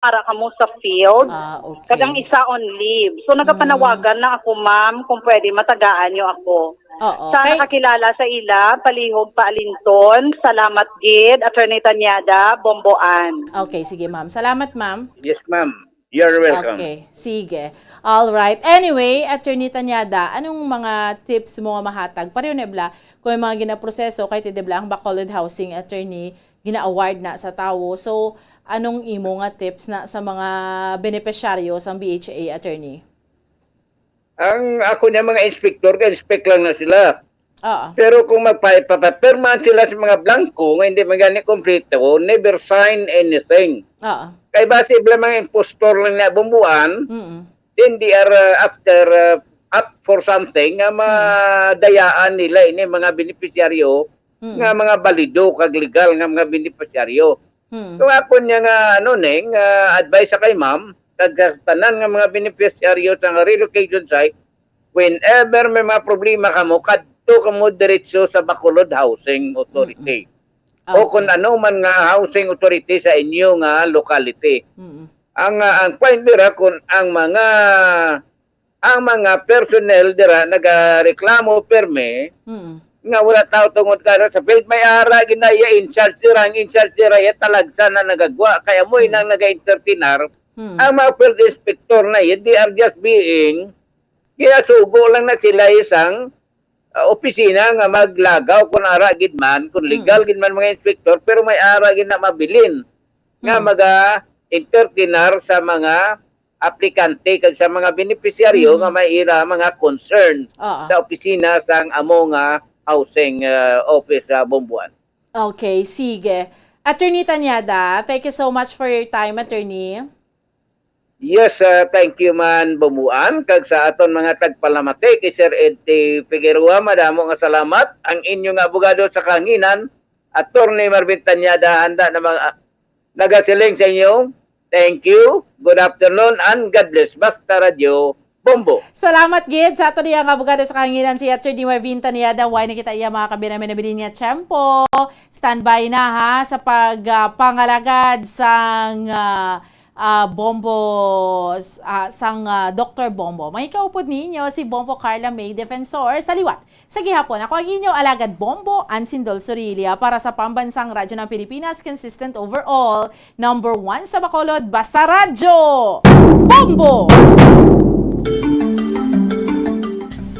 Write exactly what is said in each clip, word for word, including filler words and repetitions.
ara kamo sa field. Ah, okay. Kag ang isa on leave. So, nagapanawagan Mm. na ako, ma'am, kung pwede, matagaan niyo ako. Oo. Sa Kay nakakilala sa ila, palihog, paalinton, salamat gid, Attorney Tanyada, Bomboan. Okay, sige, ma'am. Salamat, ma'am. Yes, ma'am. You're welcome. Okay, sige. All right. Anyway, Attorney Tanyada, anong mga tips mo nga mahatag? Pareho na bla, kung may mga ginaproseso, kay ti, di bla, ang Bacolod Housing Attorney, gina-award na sa tawo. So, anong imo nga tips na sa mga benepisyaryo sang B H A, Attorney? Ang ako niya mga inspektor, ka-inspect lang na sila. Oo. Pero kung magpapapirma sila sa mga blanco nga hindi man gani kompleto, never sign anything. Oo. Kay basi bala mga impostor lang na bumbuan, Mm-mm. then they are, uh, after, uh, up for something nga Mm. madayaan nila ini mga benepisyaryo Mm. nga mga balido kag legal nga mga benepisyaryo. Hmm. So, akon niya nga, ano, Ning, ah, advice sa kay ma'am, kag sa tanan nga mga beneficiaryo sa nga relocation site, whenever may mga problema kamo, kadto kamo diretso sa Bacolod Housing Authority. Mm-mm. O Okay. kung ano man nga housing authority sa inyo nga locality. Mm-mm. Ang, ah, ang point dira, kung ang mga ang mga personnel dira nagareklamo permi Mm. nga wala tao tungod ka sa field, may ara gid na iya in charge dira, ang in charge dira iya talagsa na nagagwa, kay amo Mm. inang naga-entertainar. Mm. Ang mga field inspector na yun, they are just being, ginasugo lang na sila isang, ah, opisina nga maglagaw kung ara gid man, kung legal Mm. gid man mga inspector, pero may ara gid na mabilin nga Mm. maga-entertainar sa mga aplikante kag sa mga benepisyaryo Mm. nga may ira mga concern Oo. sa opisina sang amo nga housing, uh, office sa Bomboan. Okay, sige. Attorney Tanyada, thank you so much for your time, Attorney. Yes, uh, thank you man, Bomboan, kag sa aton mga tagpalamati kay Sir Ed T. Figueroa, madamo nga salamat. Ang inyo nga abogado sa kahanginan, Attorney Marvin Tanyada, handa na mga nagasiling sa inyo, thank you, good afternoon, and God bless. Basta Radyo, Bombo. Salamat gid sa ato niya nga abogado sa kahanginan, si Attorney Marvin Tanyada. Way na kita iya mga kabinaminabilin nga tiyempo. Standby na, ha, sa pag, ah, pangalagad sang, ah, ah, Bombo, s-, ah, sang, ah, Doktor Bombo. May kaupod ninyo si Bombo Carla May Defensor sa liwat. Sa gihapon, ako ang inyo alagad Bombo, Ansindol Sorilia, para sa Pambansang Radyo ng Pilipinas, consistent overall, number one sa Bacolod, basta radyo! Bombo!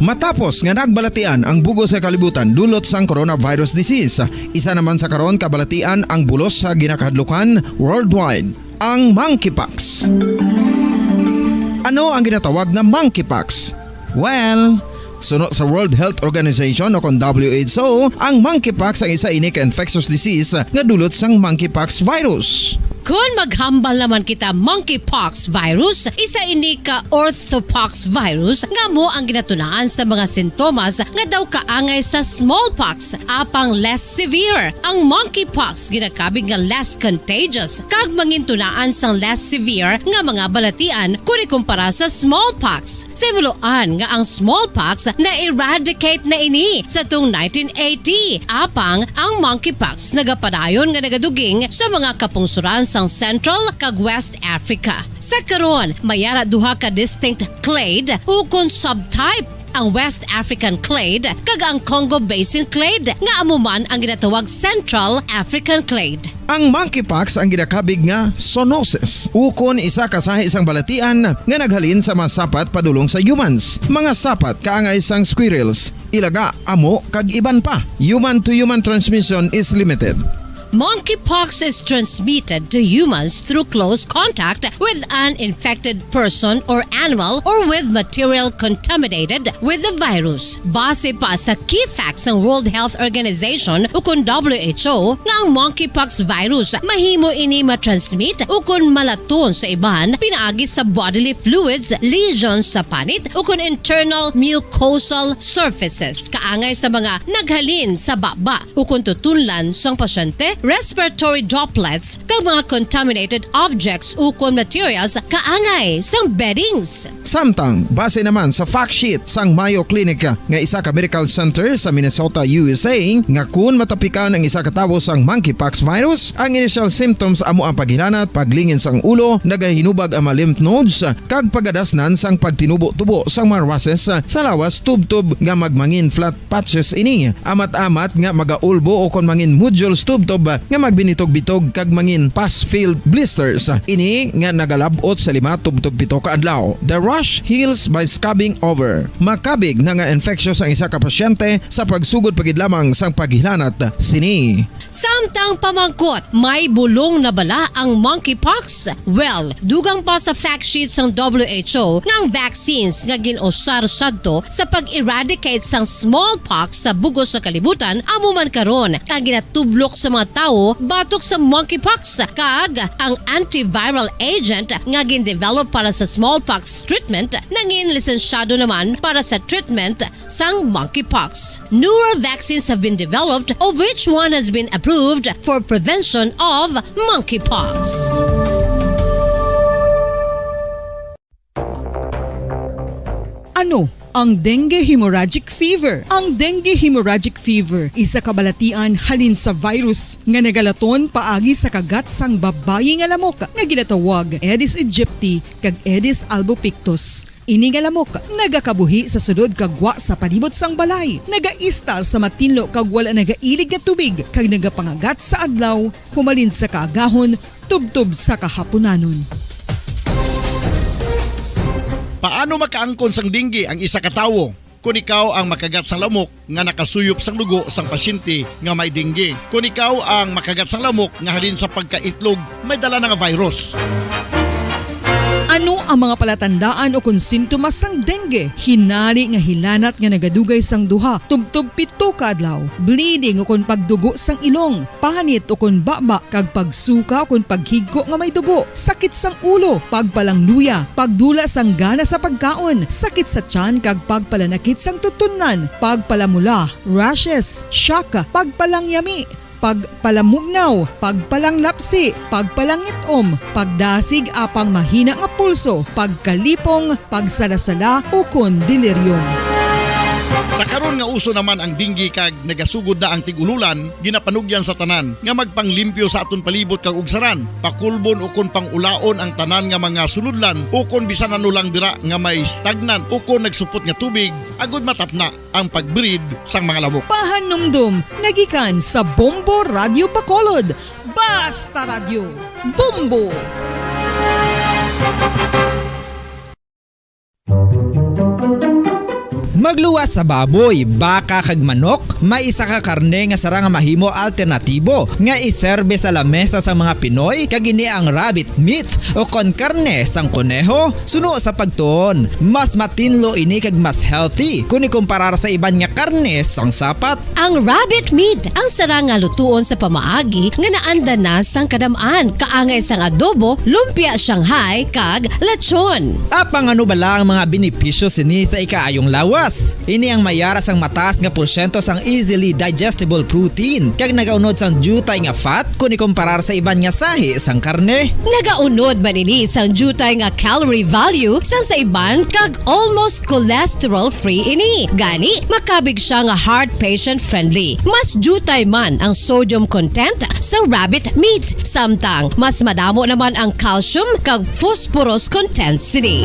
Matapos nga nagbalatian ang bugos sa kalibutan dulot sang coronavirus disease, isa naman sa karon kabalatian ang bulos sa ginakahadlukan worldwide, ang monkeypox. Ano ang ginatawag na monkeypox? Well, suno sa World Health Organization o kon W H O, ang monkeypox ang isa ini ka infectious disease nga dulot sang monkeypox virus. Kon maghambal naman kita monkeypox virus, isa ini ka orthopox virus nga amo ang ginatunaan sa mga sintomas nga daw kaangay sa smallpox, apang less severe. Ang monkeypox ginakabig nga less contagious kag mangintunaan sang less severe nga mga balatian kon ikumpara sa smallpox. Sa himuloan nga ang smallpox na-eradicate na ini sa tuong nineteen eighty, apang ang monkeypox nagapadayon nga nagaduging sa mga kapungsoran sang Central kag West Africa. Sa karon, may ara duha ka distinct clade ukon subtype, ang West African clade kag ang Congo Basin clade, nga amo man ang ginatawag Central African clade. Ang monkeypox ang ginakabig nga zoonosis, ukon isa ka sahi sang balatian nga naghalin sa mga sapat padulong sa humans, mga sapat kaangay sang squirrels, ilaga, amo, kag iban pa. Human to human transmission is limited. Monkeypox is transmitted to humans through close contact with an infected person or animal or with material contaminated with the virus. Base pa sa key facts sang World Health Organization ukon W H O nga ang monkeypox virus mahimo ini matransmit ukon malaton sa iban pinaagi sa bodily fluids, lesions sa panit ukon internal mucosal surfaces kaangay sa mga naghalin sa baba ukon tutunlan sang pasyente respiratory droplets, kag mga contaminated objects ukon materials kaangay sang beddings. Samtang, base naman sa fact sheet sang Mayo Clinic nga isa ka medical center sa Minnesota, U S A, nga kun matapikan ang isa ka tawo sang monkeypox virus, ang initial symptoms amo ang paghilanat, paglingin sang ulo, nagahinubag ang mga lymph nodes, kag pagadasnan sang pagtinubo-tubo sang mga rushes sa lawas tubtob nga magmangin flat patches ini, amat-amat nga magaulbo o kon mangin nodules tubtob nga magbinitog-bitog kag mangin pus-filled blisters ini nga nagalab-ot sa lima tubtob pito ka adlaw. The rash heals by scrubbing over. Makabig na nga infectious ang isa ka pasyente sa pagsugod pa gid lamang sang paghilanat sini. Samtang pamangkot, may bulong na bala ang monkeypox? Well, dugang pa sa fact sheet sang W H O nga ang vaccines nga gin-usar sadto sa pag-eradicate sang smallpox sa bug-os nga kalibutan amo man karon ang ginatublok sa mga tawo batok sa monkeypox, kag ang antiviral agent nga gin-develop para sa smallpox treatment nangin lisensyado naman para sa treatment sang monkeypox. Newer vaccines have been developed, of which one has been approved for prevention of monkeypox. Ano ang dengue hemorrhagic fever? Ang dengue hemorrhagic fever isa ka balatian halin sa virus nga nagalaton paagi sa kagat sang babayi nga lamok nga ginatawag Aedes aegypti kag Aedes albopictus. Ini nga lamok nagakabuhi sa sulod kag gwa sa palibot sang balay, nagaistar sa matinlo kag wala nagailig nga tubig, kag nagapangagat sa adlaw humalin sa kaagahon tubtob sa kahapunanon. Paano makaangkon sang dengue ang isa ka tawo? Kon ikaw ang makagat sang lamok nga nakasuyop sang dugo sang pasyente nga may dengue. Kon ikaw ang makagat sang lamok nga halin sa pagkaitlog may dala na nga virus. Ano ang mga palatandaan o kon sintomas sang dengue? Hinari nga hilanat nga nagadugay sang duha tubtob pito ka adlaw, bleeding o kon pagdugo sang ilong, panit o kon baba, kag pagsuka o kon paghigko nga may dugo, sakit sang ulo, pagpalangluya, pagdula sang gana sa pagkaon, sakit sa tiyan kag pagpalanakit sang tutunlan, pagpalamula, rashes, shock, pagpalangyami, pagpalamugnaw, pagpalanglapsi, pagpalangit-om, pagdasig apang mahina nga pulso, pagkalipong, pagsalasala, ukon delirium. Sa karon nga uso naman ang dengue kag nagasugod na ang tig-ululan, ginapanugyan sa tanan nga magpanglimpyo sa aton palibot kag ugsaran, pakulbon ukon pang-ulaon ang tanan nga mga sulodlan ukon bisan ano lang dira nga may stagnant ukon nagsupot nga tubig, agod matapna ang pag-breed sang mga lamok. Pahanumdom nagikan sa Bombo Radio Bacolod. Basta Radyo, Bombo! Magluwas sa baboy, baka, kag manok, may isa ka karne nga sarang nga mahimo alternatibo nga iserbe sa lamesa sang mga Pinoy, kag ini ang rabbit meat, o kon karne sang koneho. Suno sa pagtuon, mas matinlo ini kag mas healthy kon ikumparar sa iban nga karne sang sapat. Ang rabbit meat ang sarang nga lutuon sa pamaagi nga naanda na sang kadam-an, kaangay sang adobo, lumpia Shanghai, kag lechon. Apang ano bala ang mga benepisyo sini sa ikaayong lawas? Ini ang may ara sang mataas nga porsyento sang easily digestible protein, kag nagaunod sang diutay nga fat kon ikumparar sa iban nga sahi sang karne. Nagaunod man ini sang diutay nga calorie value sang sa iban, kag almost cholesterol-free ini. Gani, makabig siya nga heart patient-friendly. Mas diutay man ang sodium content sa rabbit meat, samtang mas madamo naman ang calcium kag phosphorus content sini.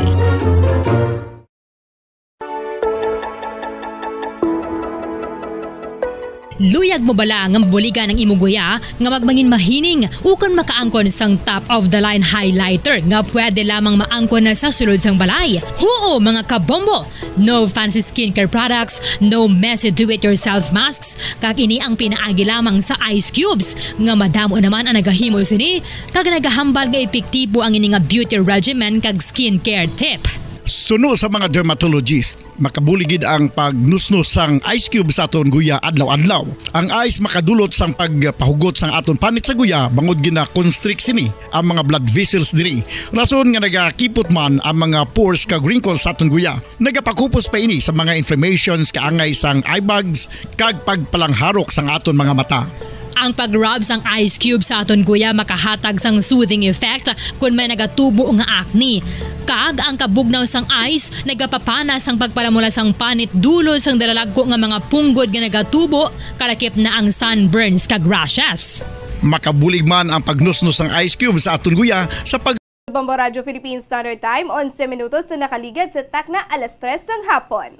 Luyag mo bala nga mabuligan ang imo guya nga magmangin mahining ukon makaangkon sang top-of-the-line highlighter nga pwede lamang maangkon na sa sulod sang balay? Huo, mga kabombo! No fancy skincare products, no messy do-it-yourself masks, kag ini ang pinaagi lamang sa ice cubes nga madamo naman ang nagahimo sini, kag nagahambal nga epektibo ang ini nga beauty regimen kag skincare tip. Suno sa mga dermatologist, makabulig gid ang pagnusnos sang ice cube sa aton guya adlaw-adlaw. Ang ice makadulot sang pagpahugot sang aton panit sa guya, bangod gina-constrict sini ang mga blood vessels diri. Rason nga nagakipot man ang mga pores kag wrinkles sa aton guya. Nagapakupos pa ini sa mga inflammations kaangay sang eye bags kag pagpalangharok sang aton mga mata. Ang pag-rub sang ice cube sa aton guya makahatag sang soothing effect kon may nagatubo nga acne. Kag ang kabugnaw sang ice nagapapana sang pagpalamula sang panit dulot sang dalalagko nga mga punggod nga nagatubo, kalakip na ang sunburns kag rashes. Makabulig man ang pagnusnos sang ice cube sa aton guya sa pag Bombo Radyo Philippine Standard Time, onse minutos na nakaligad sa takna alas tres sang hapon.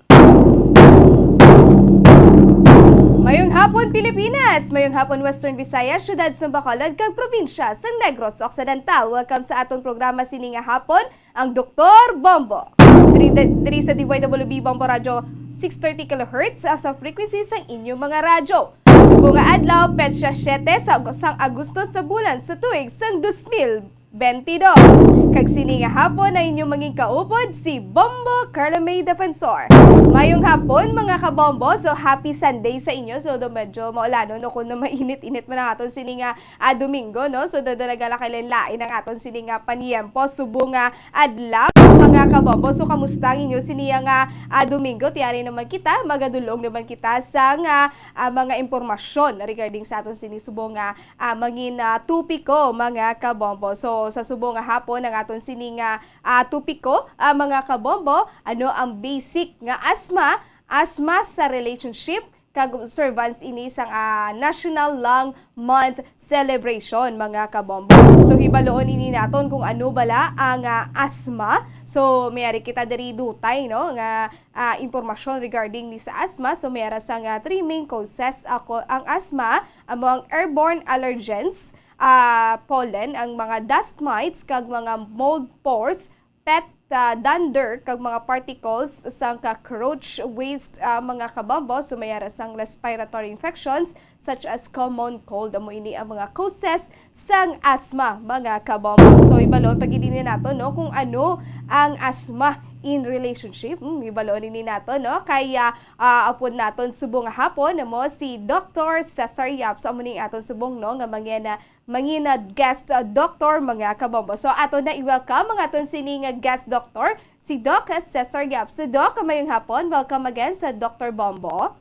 Mayong hapon, Pilipinas! Mayong hapon, Western Visayas, siyudad sang Bacolod, kag probinsya sang Negros Occidental. Welcome sa aton programa sini nga hapon, ang Doktor Bombo. Diri, diri sa D Y W B Bombo Radyo, six thirty kilohertz sa frequency sang inyong mga radyo. Subong nga adlaw, petsa siyete sa, sang Agosto sa bulan sa tuig sang dos mil twenty-dos. Kag sini nga hapon ang inyong mangin kaupod, si Bombo Carla May Defensor. Mayong hapon, mga kabombo. So, happy Sunday sa inyo. So, do medyo maulanon o kung mainit-init man ang aton sini nga, ah, Domingo, no? So, do, do nagala kay lain-lain ang aton sini nga paniyempo. Subong nga adlaw, mga kabombo. So, kamusta ang inyo sini nga, ah, Domingo? Tiyari naman kita, magadulong naman kita sa nga, ah, mga impormasyon regarding sa aton sini subong nga ah, mangin, ah, topiko, mga kabombo. So, sa subong nga hapon, ang aton sini nga, ah, topiko, ah, mga kabombo, ano ang basic nga asthma, asthma sa relationship, kag observance ini sang, ah, National Lung Month celebration, mga kabombo. So, hibaloon ini naton kung ano bala ang, ah, asthma. So, may ari kita diri dutay, no, nga ah, impormasyon regarding ni sa asthma. So, may ara sang three main causes ako ang asthma, amo ang airborne allergens, ah, pollen, ang mga dust mites, kag mga mold spores, pet, ah, dander, kag mga particles sang cockroach waste, ah, mga kabombo. So, may ara sang respiratory infections, such as common cold. Amo ini ang mga causes sang asthma, mga kabombo. So, ibalon pa gid ini nato, no, kung ano ang asthma in relationship. Hmm, ibalon ini nato, no, kay, ah, ah, upod naton subong nga hapon mo si Doktor Cesar Yap. So, amo ni aton subong, no, nga mangina, mangina guest, ah, doctor, mga kabombo. So, ato na i-welcome ang aton sini nga guest doctor, si Doc Cesar Yap. So, Doc, mayong hapon. Welcome again sa Doktor Bombo.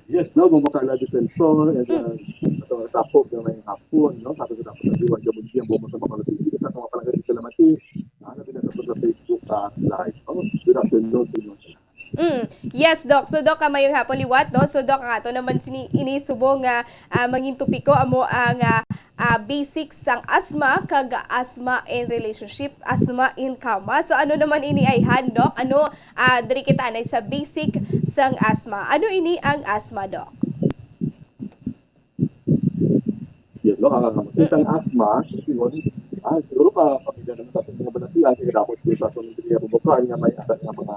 Yes, no, Bombo Carla Defensor, and, uh, ato nga tapok nga may hapon, no? Sa ato nga tapos sa Diwan, Gabon, Diyan, Bombo sa Bacolod City, sa mga palangga dito naman, ti, ah, labi na sa, sa Facebook, ah, Live, no? Good afternoon sa inyo. Mm. Yes, Doc. So, Doc, ah, mayong hapon liwat, no? So, Doc, ang ato naman sini, ini subong nga, ah, mangin topiko amo ang, ah, ah, basics sang asthma kag asthma in relationship, asthma in coma. So, ano naman ini ay han, Doc? Ano, ah, diri kita anay sa basic sang asthma. Ano ini ang asthma, Doc? Yun, no? Ang salitang asthma, siguro, ah, siguro pa, pamilya naman sa ating mga balatian, kaya dapat siguro sa ating mga bukal nga may anak nga mga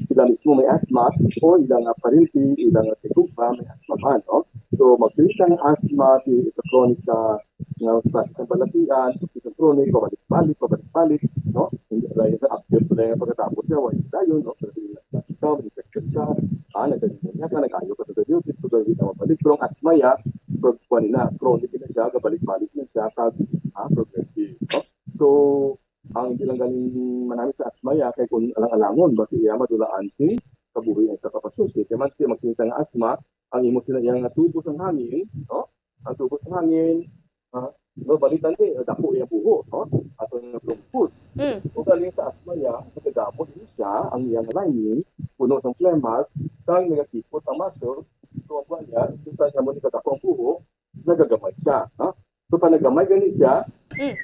sila mismo may asthma o ilang, ah, parinti, ilang, ah, tigugma may asthma man, no? So, magsalitang asthma, di, sa chronic, ah, nga klase sa balatian, kasi sa chronic, pabalik-balik, pabalik-balik, no? Hindi tayo sa acute na yung pagkatapos siya, wala tayo, no? Pero hindi na ikaw, infection ka, ah, nagkalimutan ka, nag-ayo ka sa antibiotics, so, hindi na mabalik. Pero ang asthma, ya, pag kuwan na, chronic na siya, kabalik-balik na siya, kag, ah, progressive, no? So, ang hindi lang galing manami sa asthma, ya, kay kung alang-alangon, basi iya madulaan si kabuhi ang isa ka pasyente. Kaya man, kaya magsinita nga asthma, ang imo sila iya nga tubo sang hangin, no? Ang tubo sang hangin, ah, no, balitan ni, dako iyang buho, no? Ato nga bronchus. Mm. Kung galing sa asthma niya, nagagamot din siya, ang iyang lining, puno sang flemas, kag nagasipot ang muscles, so ang buwan niya, kung saan niya mo ni kadako ang buho, nagagamay siya, no? So, pag nagamay gani siya, Mm.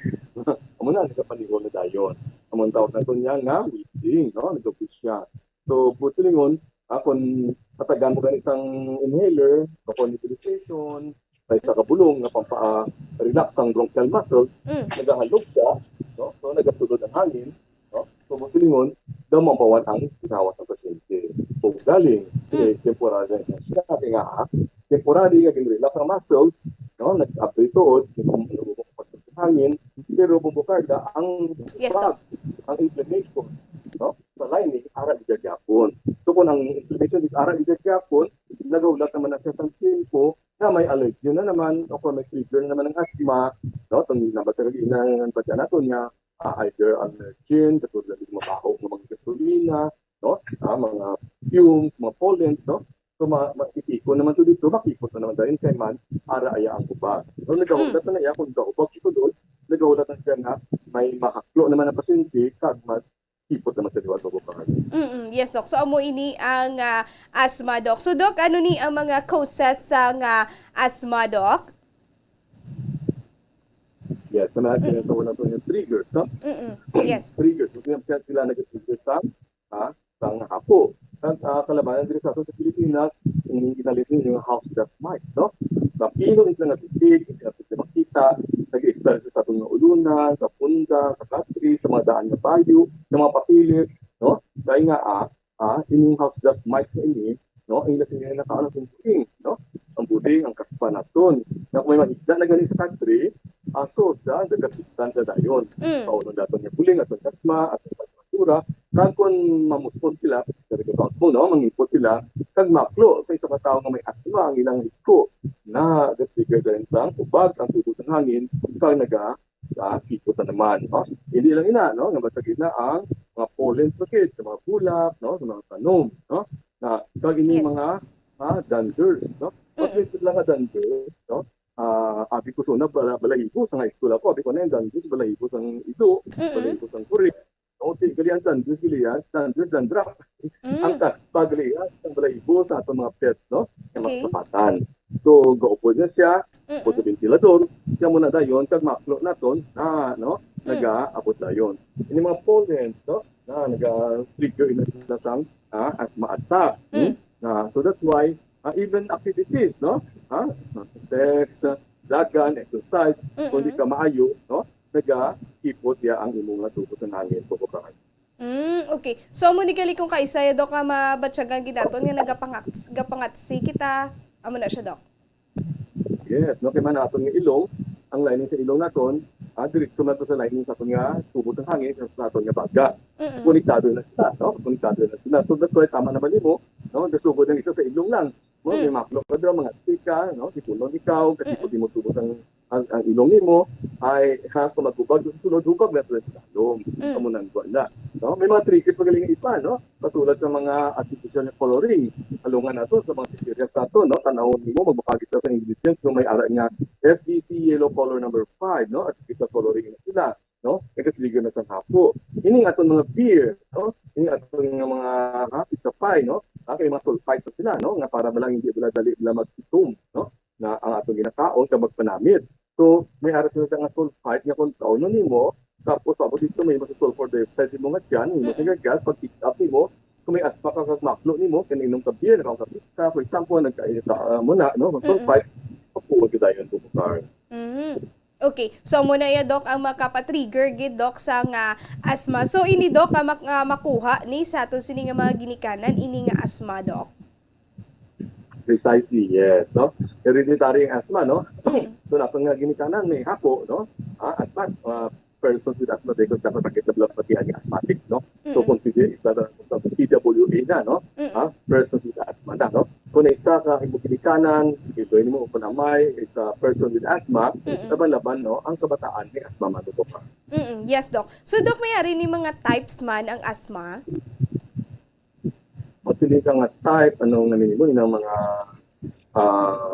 amo na, nagapaligo na dayon. Amo ang tawag nato niya nga wheezing, no? Nagabis siya. So, buot silingon, ah, kung matagan mo gani sang inhaler, o kung nebulization, kay sa kabulong nga pampa-, ah, relax ang bronchial muscles, Mm. nagahalog siya, no? So, nagasulod ang hangin, no? So, buot silingon, daw mabawan ang ginawa sa pasyente. Kung galing, Mm. eh, temporary na siya, kaya nga, ah, temporary nga gin-relax ang muscles, no? Nag-abri tuod, nag-, nag-, sa hangin, pero Bombo Carla, ang Yes, fog, Doc. Ang inflammation, no? Sa lining, ara gid gyapon. So, kung ang inflammation is ara gid gyapon, nagahulat naman na siya sa tiyempo na may allergen na naman o kung may trigger na naman ang asthma, no? Itong nabatid na nato niya, ah, either allergen, katulad ng mabaho ng mga gasolina, no? Ah, mga fumes, mga pollens, no? So, ma-, ma-, ipikon naman to dito, makipot na naman dayon kay man, ara aya ang ubag. So, nagahulat na na iya, kung gaubag sa sulod, nagahulat na siya nga may mahaklo naman ang pasyente, kag makipot naman sa liwat, Doc Carl. Mm, yes, Doc. So, amo ini ang, ah, asthma, Doc. So, Doc, ano ni ang mga causes sang, ah, asthma, Doc? Yes, na mga ginatawag nato nga triggers, no? Mm-mm. Yes. Triggers. Kung sila, sila, sila nag-trigger sa, ha, sang hapo. Ang, ah, kalabanan diri sa aton sa Pilipinas, ang ginalisin yung house dust mites, no? Mapino sila nga tubig, hindi natin sila makita, nag-install sa aton nga ulunan, sa punda, sa katre, sa mga daan nga bayo, sa mga papeles, no? Kaya nga, ah, ah, ining house dust mites nga ini, no? Ang ila sila nakaon ang buling, no? Ang buling, ang kaspa naton. Na kung may mahigda na gani sa katre, aso sa dagat distansya dayon. Mm. Paunon daton nga buling, aton kasma, aton temperatura. Kag kung mamuspon sila, kasi sa dagat mamuspon, no? Mangipot sila, kag maklo sa isa ka tawo nga may asma ang ilang higko. Na, trigger dayon sa ubag, ang tubo sang hangin, kag naga, ah, kipot na naman, no? Hindi lang ina, no? Nga matagin na ang mga pollens pa gid sa mga bulak, no? Sa mga tanom, no? Na, kag ining Yes. mga, ah, danders, no? Mm. Kasi ito lang nga danders, no? Ah, abi ko sa una, bala-, balahibo sa nga eskwela ko, abi ko na yung danders, balahibo sang ido, Mm-mm. balahibo sang kurik. No? Ti-, gali ang danders, gali yan, danders, dandruff. Mm. Ang kaspa, gali yan, ang balahibo sa aton mga pets, no? Nga Okay. makasapatan. So, gaupod na siya, Mm-mm. po sa ventilador, kaya mo na dayon, kag maklo naton, na, no? Mm. Nagaabot dayon. Ini mga pollens, no? Na, naga-trigger na sila sang, ah, asthma attack. Hmm? Mm. Na, so that's why, ah, even activities, no? Ha? Sex, ah, dagan, exercise, Mm-mm. kung di ka maayo, no? Nagakipot ya ang imo nga tubo sang hangin, Doc Carl. Mm, okay. So, amo ni gali kung kaisa ya, Doc, nga mabatyagan gid naton nga nagapangats-, gapangatsi kita. Amo na siya, Doc. Yes, no, kay man aton nga ilong, ang lining sa ilong naton, ah, diretso man to sa lining sa aton nga tubo sang hangin, sa, sa aton nga baga. Mm-mm. Konektado na sila, no? Konektado na sila. So, that's why tama naman nimo, no? Nasugod ang isa sa ilong lang. No? Mm. May maklo ka dira, mga chika, no? Si Kulon ikaw, Mm-mm. katipod mo tubo sang ang, ang ilong nimo, ay, ha, kung maghubag sa sulod, hubag na tulad sa talong. Mm. Amo nang wala. No? May mga triggers magaling nga iba, no? Katulad sa mga artificial nga coloring. Alungan nato sa mga chichiryas nato, no? Tanawon nimo, magbakal kita sa ingredient kung may ara nga F D C yellow color number five, no? Artificial coloring na sila, no? Nagatrigger na sang hapo. Ining aton mga beer, no? Ining aton nga mga, ha, pizza pie, no? Ha, kay mga sulfites na sila, no? Nga para bala hindi bala dali bala mag-itom, no? Na ang aton ginakaon kag magpanamit. So, may ara sila nga sulfite nga kung kaunon nimo, tapos paabot dito may mas sulfur dioxide sa imo nga tiyan, imo Mm-mm. sa gas, pag pick up nimo, kung may asthma ka kag maklo nimo, kaninom ka beer, nakaon ka pizza, for example, nagkain ka, ah, muna, no? Mag Mm-mm. sulfite, mapuol ka dayon, Doc Carl. Mm. Okay. So, amo na iya, Doc, ang makapatrigger gid, Doc, sa nga asthma. So, ini, Doc, ang mak-, ah, makuha ni sa aton sini nga mga ginikanan, ini nga asthma, Doc? Precisely, yes, no? Hereditary ang asthma, no? Mm. So, nato nga ginikanan, may hapo, no? Ah, asthma, ah, persons with asthma, they could kapasakit na lang pati ang asthmatic, no? So, Mm-mm. kung P D A is na, sa P W A na, no? Mm-mm. Ah, persons with asthma na, no? Kung isa ka imo ginikanan, ito mo, kung amay, is a person with asthma, Mm-mm. laban-laban, no? Ang kabataan may asthma, manubo ka. Mm-mm. Yes, Doc. So, Doc, may ari ni mga types man ang asthma? Masili ka nga type, anong naminimo, inang mga, ah,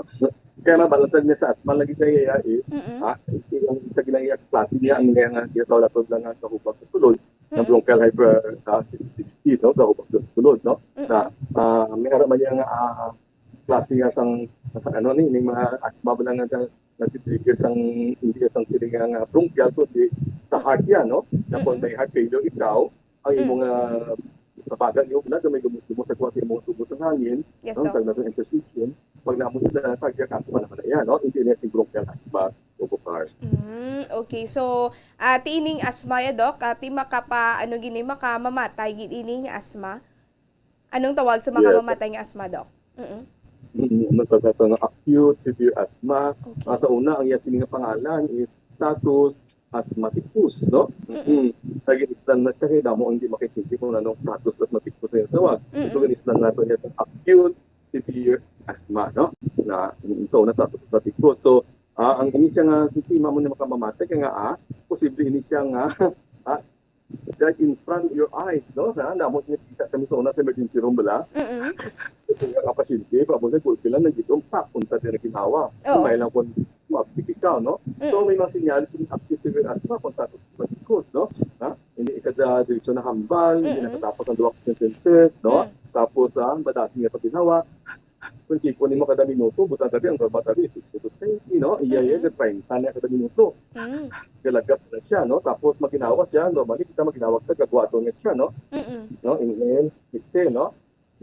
kaya mabalantag niya sa asthma lagi kaya is, Mm-mm. ah, is ang isa ginang iya klase niya, ang niya nga, ginatawag lang nga kahubag sa sulod, na Mm-mm. bronchial hyper, ah, sensitivity, no? Kahubag sa sulod, no? Mm-mm. Na, ah, may ara man niya nga, ah, klase nga sang, ano ni, may mga asthma ba lang nga nagtitrigger sang, hindi sang sila nga, nga bronchial, kundi sa heart yan, no? Na kung Mm-mm. may heart failure ikaw, ang Mm. imong, ah, sa baga niyo, wala daw may gumos-gumos sa kuha sa imong tubo sa hangin, Yes, no? Doc. Tag natin interstitium. Pag namo sila, cardiac asthma naman na yan, no? Hindi na si bronchial asthma, Doc Carl. Mm, okay. So, ah, ti ining asthma ya, Doc, ah, ti makapa-, ano gini, makamamatay gid ining asthma? Anong tawag sa Yes. makamamatay nga asthma, Doc? Mm-mm. Mm, ano tawag nato nga acute severe asthma. Okay. Ah, sa una, ang iya sini nga pangalan is status asthmaticus, no? Mm-mm. Mm. Kay ginisdan na siya kay damo ang hindi makaintindi kung anong status asthmaticus ang tawag. Mm-mm. So, ginisdan nato niya sa acute severe asthma, no? Na, mm, so, na status asthmaticus. So, ah, ang ini siya nga sintima mo ni makamamatay kay nga, ah, posible ini siya nga, ah, right in front of your eyes, no? Na, namo nga kita kami sa una sa emergency room bala. Mm-mm. Nga pasyente, pabor sa gulpi lang, nagidong, pak, punta din ang ginhawa. Oo. May lang kung maabtik ikaw, no? So, Mm. may mga senyales ng acute severe asthma kung sa ato sa asthmaticos, no? Ha? Hindi ka da-, diretso na hambal, hindi Mm-mm. nakatapos ang duha ka sentences, no? Mm. Tapos, ah, madasig nga pagginhawa. Kung sipon nimo kada minuto, butang gabi, ang normal gabi, sixty to twenty, no? Iya, iya, Mm-mm. ka treinta na kada minuto. Mm. Galagas na siya, no? Tapos, maginawa siya, normally, kita maginawa, kagagwato na siya, no? Mm-mm. No? Inhale, exhale, no?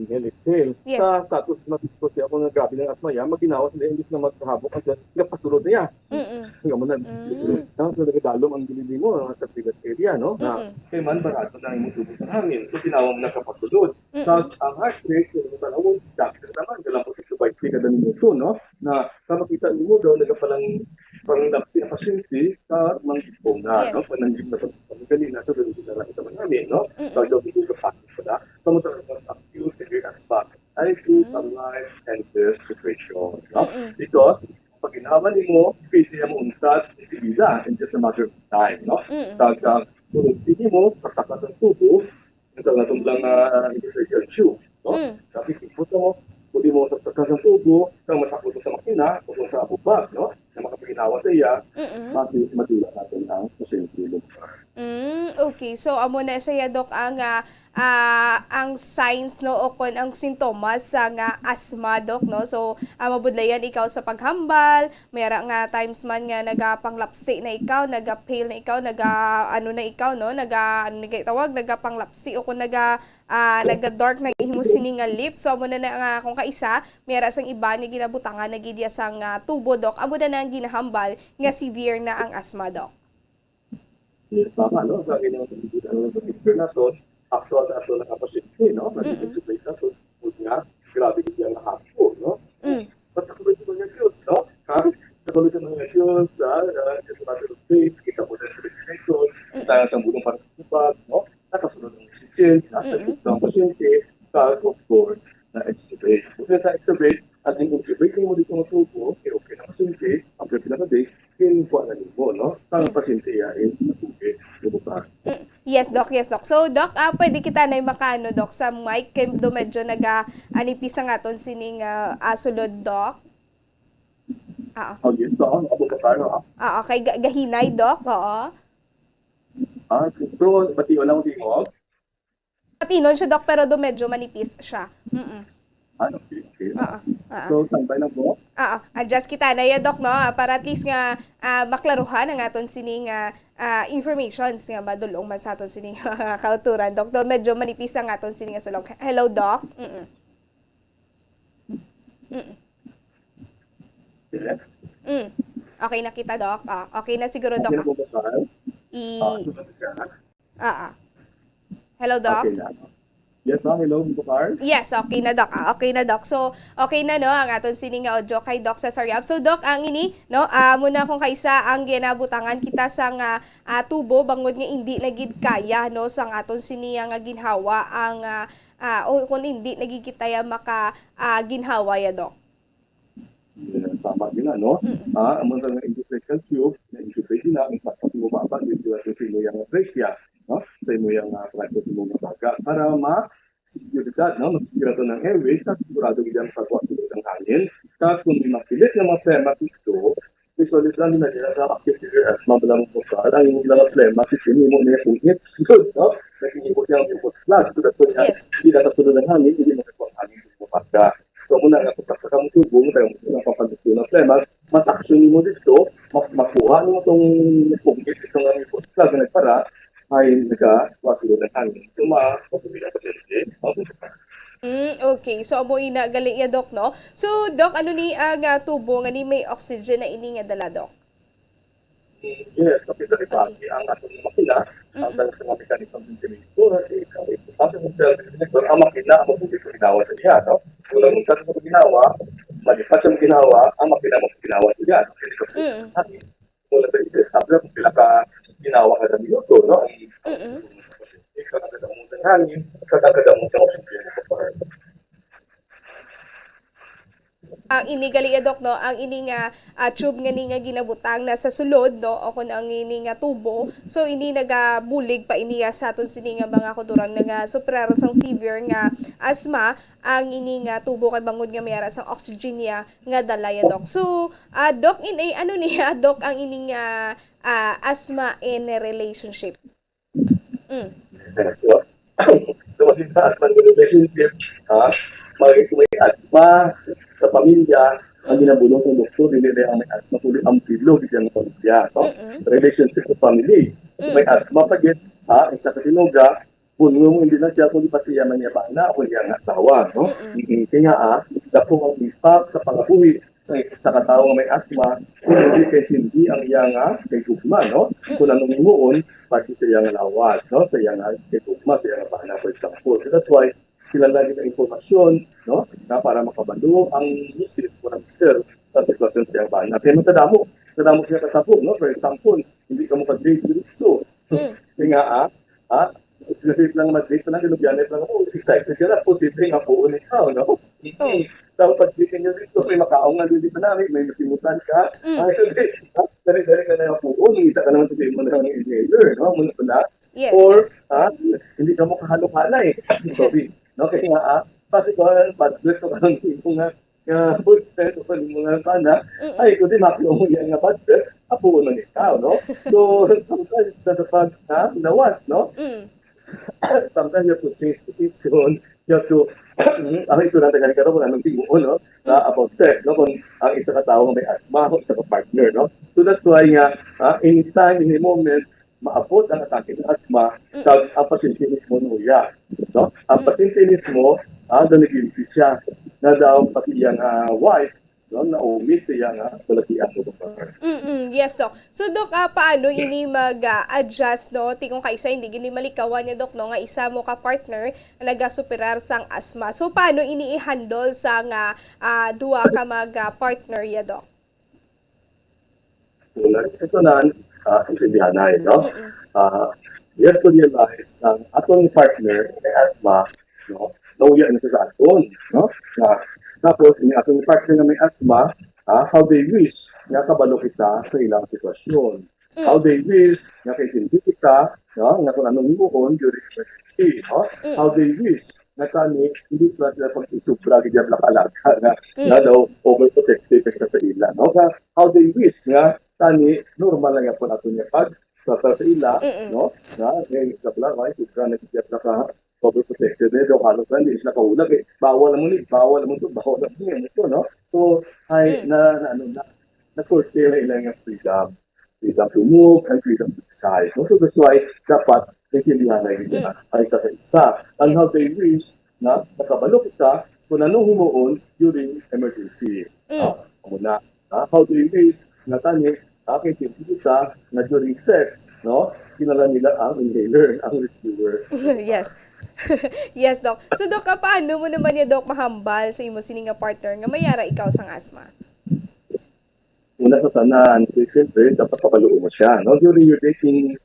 Inhale, exhale. Yes. Sa status na ko siya, kung grabe ng asma yan, maginawa sila, imbis na magkahabok ang tiyan, napasulod na yan. Mm-mm. Nga mo na, Mm. no? So, nagadalom ang gilid mo, ang sa bigat area, no? Na, Mm-mm. kay man, barado na imong tubo sa hangin. So, ginawa mo na kapasulod. Mm-mm. Sa ang heart rate, kung tanawon, sa gas ka naman, galang po sa two by three kada minuto, no? Na, sa makita nimo daw, nagapalang, panglapsi ang pasyente, sa manggitong na, Yes. no? Pananggit na pag-, pag-, ganina sa dulong na sa manami, no? Mm-mm. Pag daw, hindi ka pa, pala. Sa mga mas acute, severe asthma. Ay, it is a Mm. life and death situation, no? Mm-mm. Because, pag ginawa nimo, pwede na mauntad, sige na, in just a matter of time, no? Mm-mm. Pag, ah, kung hindi mo, saksakan sa tubo, ito na itong lang, ah, endotracheal tube, no? Mm. Kapit ipot mo, pwede mo saksakan sa tubo, kung matakot mo sa makina, o kung sa abubag, no? Na makapaginawa sa iya, Mm-mm. basi madula natin ang pasyente. Mm, okay. So, amo na siya, Doc, ang, ah, ah, ang signs, no, o kon ang sintomas sa nga asma, Doc, no? So, ah, mabudlayan ikaw sa paghambal, may ara nga times man nga nagapanglapsi na ikaw, naga-pale na ikaw, naga, ano na ikaw, no? Naga, ano na tawag, nagapanglapsi o kon naga, ah, naga-dark na imo sini nga lips. So, amo na na nga kung kaisa, may ara sang iban nga ginabutangan na gid iya sang, ah, tubo, Doc. Amo na na ang ginahambal nga severe na ang asma, Doc. Yes, tama, no? Sa ginang, ano, sa picture naton, actual na ato nakapasyente, no? Mm-mm. Nag-intubate naton, tungod nga, grabe gid ang nahapon, no? Mm. Basta kung sa mga Diyos, no? Ha? Sa kung sa mga Diyos, ah, ah, just a matter of days, kita mo na sa ventilator, Mm-mm. tayo sa bulong para sa tubag, no? Nakasunod ang oxygen, Mm-mm. nakasunod ang pasyente, kag, of course, na-extubate. Kasi sa extubate, at yung intubate mo dito ng tubo, okay, okay na pasyente, after pila ka days, kinuha na nimo, no? Ang Mm. pasyente iya is natubig, di ba? Mm. Yes, Doc. Yes, Doc. So, Doc, ah, pwede kita na makaano, Doc, sa mic, kay do medyo naga, ah, nipis ang aton sining, ah, ah, sulod, Doc. Ah, Oh, yes, so, ang abo ka pa, no? ah, okay. Ga-, gahinay, Doc. Oo. Ah, pero bati wala akong tingog. Patinon siya, Doc, pero do medyo manipis siya. Mm-mm. Ah, okay, okay. Oo, oo. So, standby lang po. Oo, adjust kita na ya, Doc, no? Para at least nga, ah, maklaruhan ang aton sining, ah, ah, informations nga madulong man sa aton sining mga kauturan, Doc. Do medyo manipis ang aton sining nga sulok. Hello, Doc? Mm-mm. Mm. Yes. Mm. Okay na kita, Doc. Ah, okay na siguro, Doc. Okay na po ba, Carl? I- Ah, sunod siya. Ah, ah. Hello, Doc? Okay na. Yes, ma'am. Hello, Mister Carl. Yes, okay na, Doc. Ah, okay na, Doc. So, okay na, no, ang aton sining nga audio kay Doc Cesar Yap. So, Doc, ang ini, no, ah, muna kung kaisa ang ginabutangan kita sa nga, ah, tubo, bangod nga hindi na gid kaya, no, sa nga aton sini nga ginhawa ang, ah, ah, o kung hindi na gid kita ya maka, ah, ginhawa ya, Doc. Yes, tama gina, no? Mm. Ah, amo nga endotracheal tube, na-intubate na, ang saksak sa baba, dito natin sa imo yang trachea, no? Sa imo yang, ah, trachea, sa imo nga baga, para ma-, seguridad, no? Mas sigurado ng airway, kag sigurado gid ang sa buwas ng hangin. Kag kung may mapilit nga mga plema sa ito, usually lang na nila sa acute severe asthma, wala mong bukal, ang inyong mga plema, si Tini mo na yung itslog, no? Naging ibo siya ang mucus plug. So that's why Yes. hindi nakasunod ang hangin, hindi makakuha ang hangin sa imo baga. So, muna nga, kung saksakan mo tubo, mo tayo sa isang pampalukto ng plema, mas action mo dito, ma-, makuha mo itong pungkit, itong ang ipos ka, na nagpara, ay nagkawasilo ng hangin. So, ma-, mabuti ang pasyente, mabuti ka. Mm, okay. So, amo ina, gali ya, Doc, no? So, Doc, ano ni ang, ah, tubo nga ni may oxygen na ini nga dala, Doc? Yes, makita ni Pati ang atong makina, ang Mm-mm. tayo mga mechanical ventilator, eh, sa importansya ng ventilator, ang makina ang mabuti sa ginawa sa iya, no? Kung nagpunta sa ginawa, malipat sa ginawa, ang makina ang ginawa sa iya, no? Kaya ito po sa Mm. sa akin. Wala tayo i-set up lang kung pila ka ginawa kada minuto, no? Ang Mm-mm. ang sa pasyente, kagagad ang sa hangin, kagagad ang sa oxygen. Ang ini gali, ya, Doc, no, ang ini nga, ah, tube nga ni nga ginabutang na sa sulod, no, o kun ang ini nga tubo, so ini nagabulig pa ini, ah, sa aton sini nga mga kauturan nga, ah, superar sang severe nga asthma, ang ini nga tubo kay bangod nga may ara sang oxygen niya nga dala, ya, Doc. So, ah, Doc, in, eh, ano niya, Doc, ang ini nga, ah, asthma in a relationship? Mm. Yes, di ba? So, kasi sa asthma relationship, ha? May, may asthma sa pamilya, ang ginabulong sa doktor, hindi na ang may asthma, kundi ang bilog, hindi ang pamilya, no? Mm-mm. Relationship sa family. Mm. May asthma pa gid, ha? Isa ka tinuga, bulong mo, hindi na siya, kundi pati ang mga bana, o iyang asawa, no? Mm-mm. Mm, kaya nga, ah, dako ang impact sa pangabuhi sa, sa katawo nga may asthma, kung hindi kay hindi ang iyang, ah, kay gugma, no? Kung anong himuon, pati sa iyang lawas, no? Sa iyang, ah, kay gugma, sa iyang bana, for example. So that's why, sila lagi ng impormasyon, no? Na para makabalo ang misis o ang mister sa sitwasyon sa iyang bana. Kaya matadamo, matadamo siya katabo, no? For example, hindi ka makadate diretso. Mm. Kaya nga, ah, ah, kasi lang mag-date pa lang, ginugyanay pa lang ako, excited ka na, posible nga puon ikaw, no? Oh. Tapos pag-date niyo dito, may makaon nga dito na, may, may masimutan ka. Mm. Ah, hindi. Ah, dali-dali ka na yung puon, ngita ka naman sa imo na yung inhaler, no? Muna pala. Yes, Or, yes. ah, hindi ka mo kahalong-halay. Sorry. No? Kaya nga, ah, kasi ko, bad trip ko kang imo nga, nga, good trip ko kang imo nga bana, Mm-mm. Ay, kundi makita mo yan nga bad trip, apo mo na ikaw, no? So, sometimes, sa, sa pag, ha, lawas, no? Mm. Sometimes you have to change position, you have to, ang istorya tayo kanina kung anong himuon, no? Sa about sex, no? Kung ang isa ka tawo nga may asthma, o isa ka partner, no? So that's why nga, ah, anytime, any moment, maabot ang atake sa asthma, Mm. kag ang pasyente mismo nuya, no? Ang Mm. pasyente mismo, ah, nagigilty siya na daw pati iyang, ah, wife, no, naumit sa iyang, ah, balatian o babae. Mm-mm. Yes, Doc. So, Doc, ah, paano ini mag-adjust, no? Ti kung kaisa hindi gini malikawan niya, Doc, no, nga isa mo ka partner nga nagasuperar sang asthma. So, paano ini i-handle sa nga, ah, duha ka mag, ah, partner ya, Doc? Una, sa tanan, ah, intindihanay, no? Mm-mm. Ah, you have to realize na ang atong partner may asthma, no? Nauya na siya sa aton, no? Na, tapos, ang atong partner nga may asthma, ah, how they wish nga kabalo kita sa ilang sitwasyon. Mm. How they wish nga kaintindi kita, no? Nga kung anong himuon during emergency, no? Mm. How they wish nga tani, hindi pa sila pag-isubra, gid ka alaga na, Mm. na daw overprotective ka sa ila, no? Nga, how they wish nga tani, normal lang gyapon ato niya pag trata sa ila, Mm-mm. no? Nga, eh, sa pala, why, sobra na gid ka overprotected na daw, halos na, hindi sila kahulag, eh. Bawal mo ni, bawal mo to, bawal mo ni, ano to, no? So, ay, Mm. na, na, ano, na, na-curtail na ilang freedom. Freedom to move and freedom to decide. No? So, that's why, dapat, intindihan na yun, Mm. ang isa sa isa. And Yes. how they wish na nakabalo kita kung anong himuon during emergency. Mm. Ah, amo na. Ah, how they wish na tani, ah, kay Chief kita na during sex, no? Kinala nila ang inhaler, ang rescuer. Yes. Yes, Doc. So, Doc, ah, paano mo naman niya, Doc, mahambal sa imo sini nga partner nga may ara ikaw sang asthma? Una sa tanan, di, siyempre, dapat pabaluon mo siya, no? During your dating,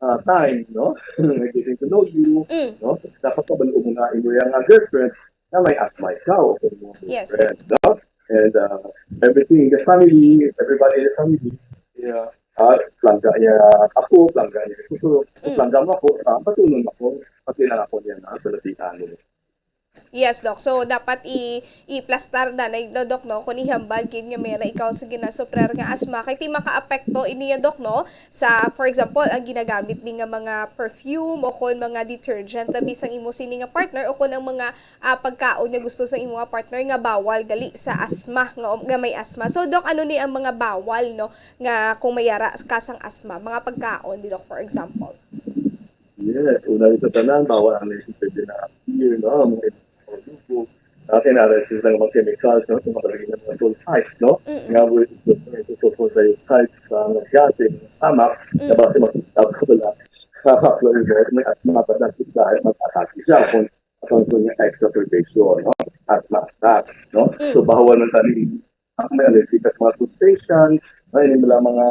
ah, time, no? Getting to know you, Mm. no? Dapat pabaluon mo na imo yang, ah, girlfriend na may asthma ikaw o kung mga Yes. boyfriend, no? And, ah, everything in the family, everybody in the family, yeah, ah, plangga niya ako, plangga niya ako. So, kung Mm. plangga mo ako, ah, patunon ako, pati lang ako niya na, balatian mo. Yes, Doc. So, dapat i-, i-plastar na, na, Doc, no? Kung ihambal gid nga may ra ikaw sa ginasuprar nga asthma, kay ti makaapekto ini ya, Doc, no? Sa, for example, ang ginagamit mi nga mga perfume o kon mga detergent, tabi sang imo sini nga partner o kon ang mga, ah, pagkaon nga gusto sa imo nga partner nga bawal gali sa asthma, nga, nga may asthma. So, Doc, ano ni ang mga bawal, no? Nga kung may ara ka sang asthma, mga pagkaon, di, Doc, for example. Yes, una rin sa tanan, bawal ang pwede na beer, no? Mga lubo. Ah, kay naa ra sila mga chemicals, no? Itong mga mga sulfites, no? Mm-mm. Nga with, with sulfur dioxide sa mga gas, sa mga stomach, Mm. na base mag-, mag-, wala. Kakaklo yun, no? May asthma pa na sila, mag-atake siya kung, kung, kung yung exacerbation, no? Asthma attack, no? Mm. So, bawal na tani ang may allergic sa mga crustaceans, no? Yung mga, mga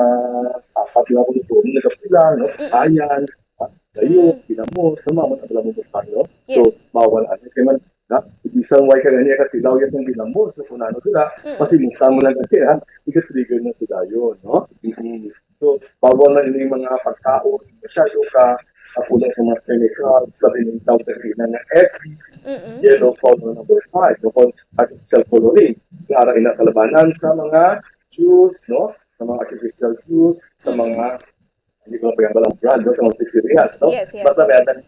sapat nga kung ito, nagapila, no? Mm. Sayan, ah, gayok, Mm. ginamos, sa mga mga mga, no? So, Yes. bawal, ano, kaya man, Ha? Bisan way ka gani katilaw ya sang ginamos, so kung ano sila, Mm. masimutan mo lang gani, ha? Iga-trigger na sila yun, no? Mm. So, bawal na ini mga pagkaon, masyado ka, ah, kulang sa mga chemicals, labi na ang tawag na nga F B C, Mm-mm. yellow color number five, no? Kung artificial coloring, klaro ina kalabanan sa mga juice, no? Sa mga artificial juice, sa Mm-mm. mga, hindi ko na pag-ambal ang brand, no? Sa mga chichirias, no? Yes, yes. Basta may atang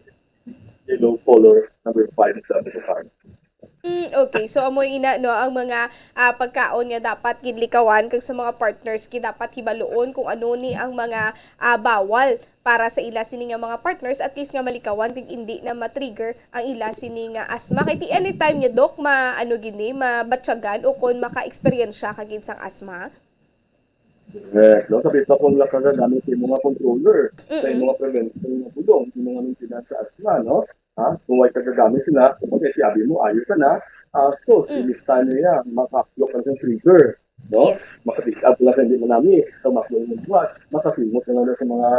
yellow color number five sa mga Mm, okay. So, amo ina, no, ang mga, ah, pagkaon nga dapat gid likawan kag sa mga partners gid dapat hibaluon kung ano ni ang mga, ah, bawal para sa ila sini nga mga partners, at least nga malikawan kag indi na ma-trigger ang ila sini nga asma. Kay ti anytime niya, Doc, ma-, ano gid ni, mabatyagan o kon maka-eksperyensya ka gid sang asma. Correct. No? Sabi pa kung wala ka gagamit sa imong mga controller, sa Mm-mm. imong mga preventive nga bulong, imong mga maintenance sa asma, no? Ha? Kung wala ka gagamit sila, kung pagkatiabi mo, ayo ka na, ah, so, Mm. siliktan niya, makaplok ka sa trigger, no? Yes. Makatiab ka sa hindi manami, so, maklo yung buhat, makasimot ka na sa mga,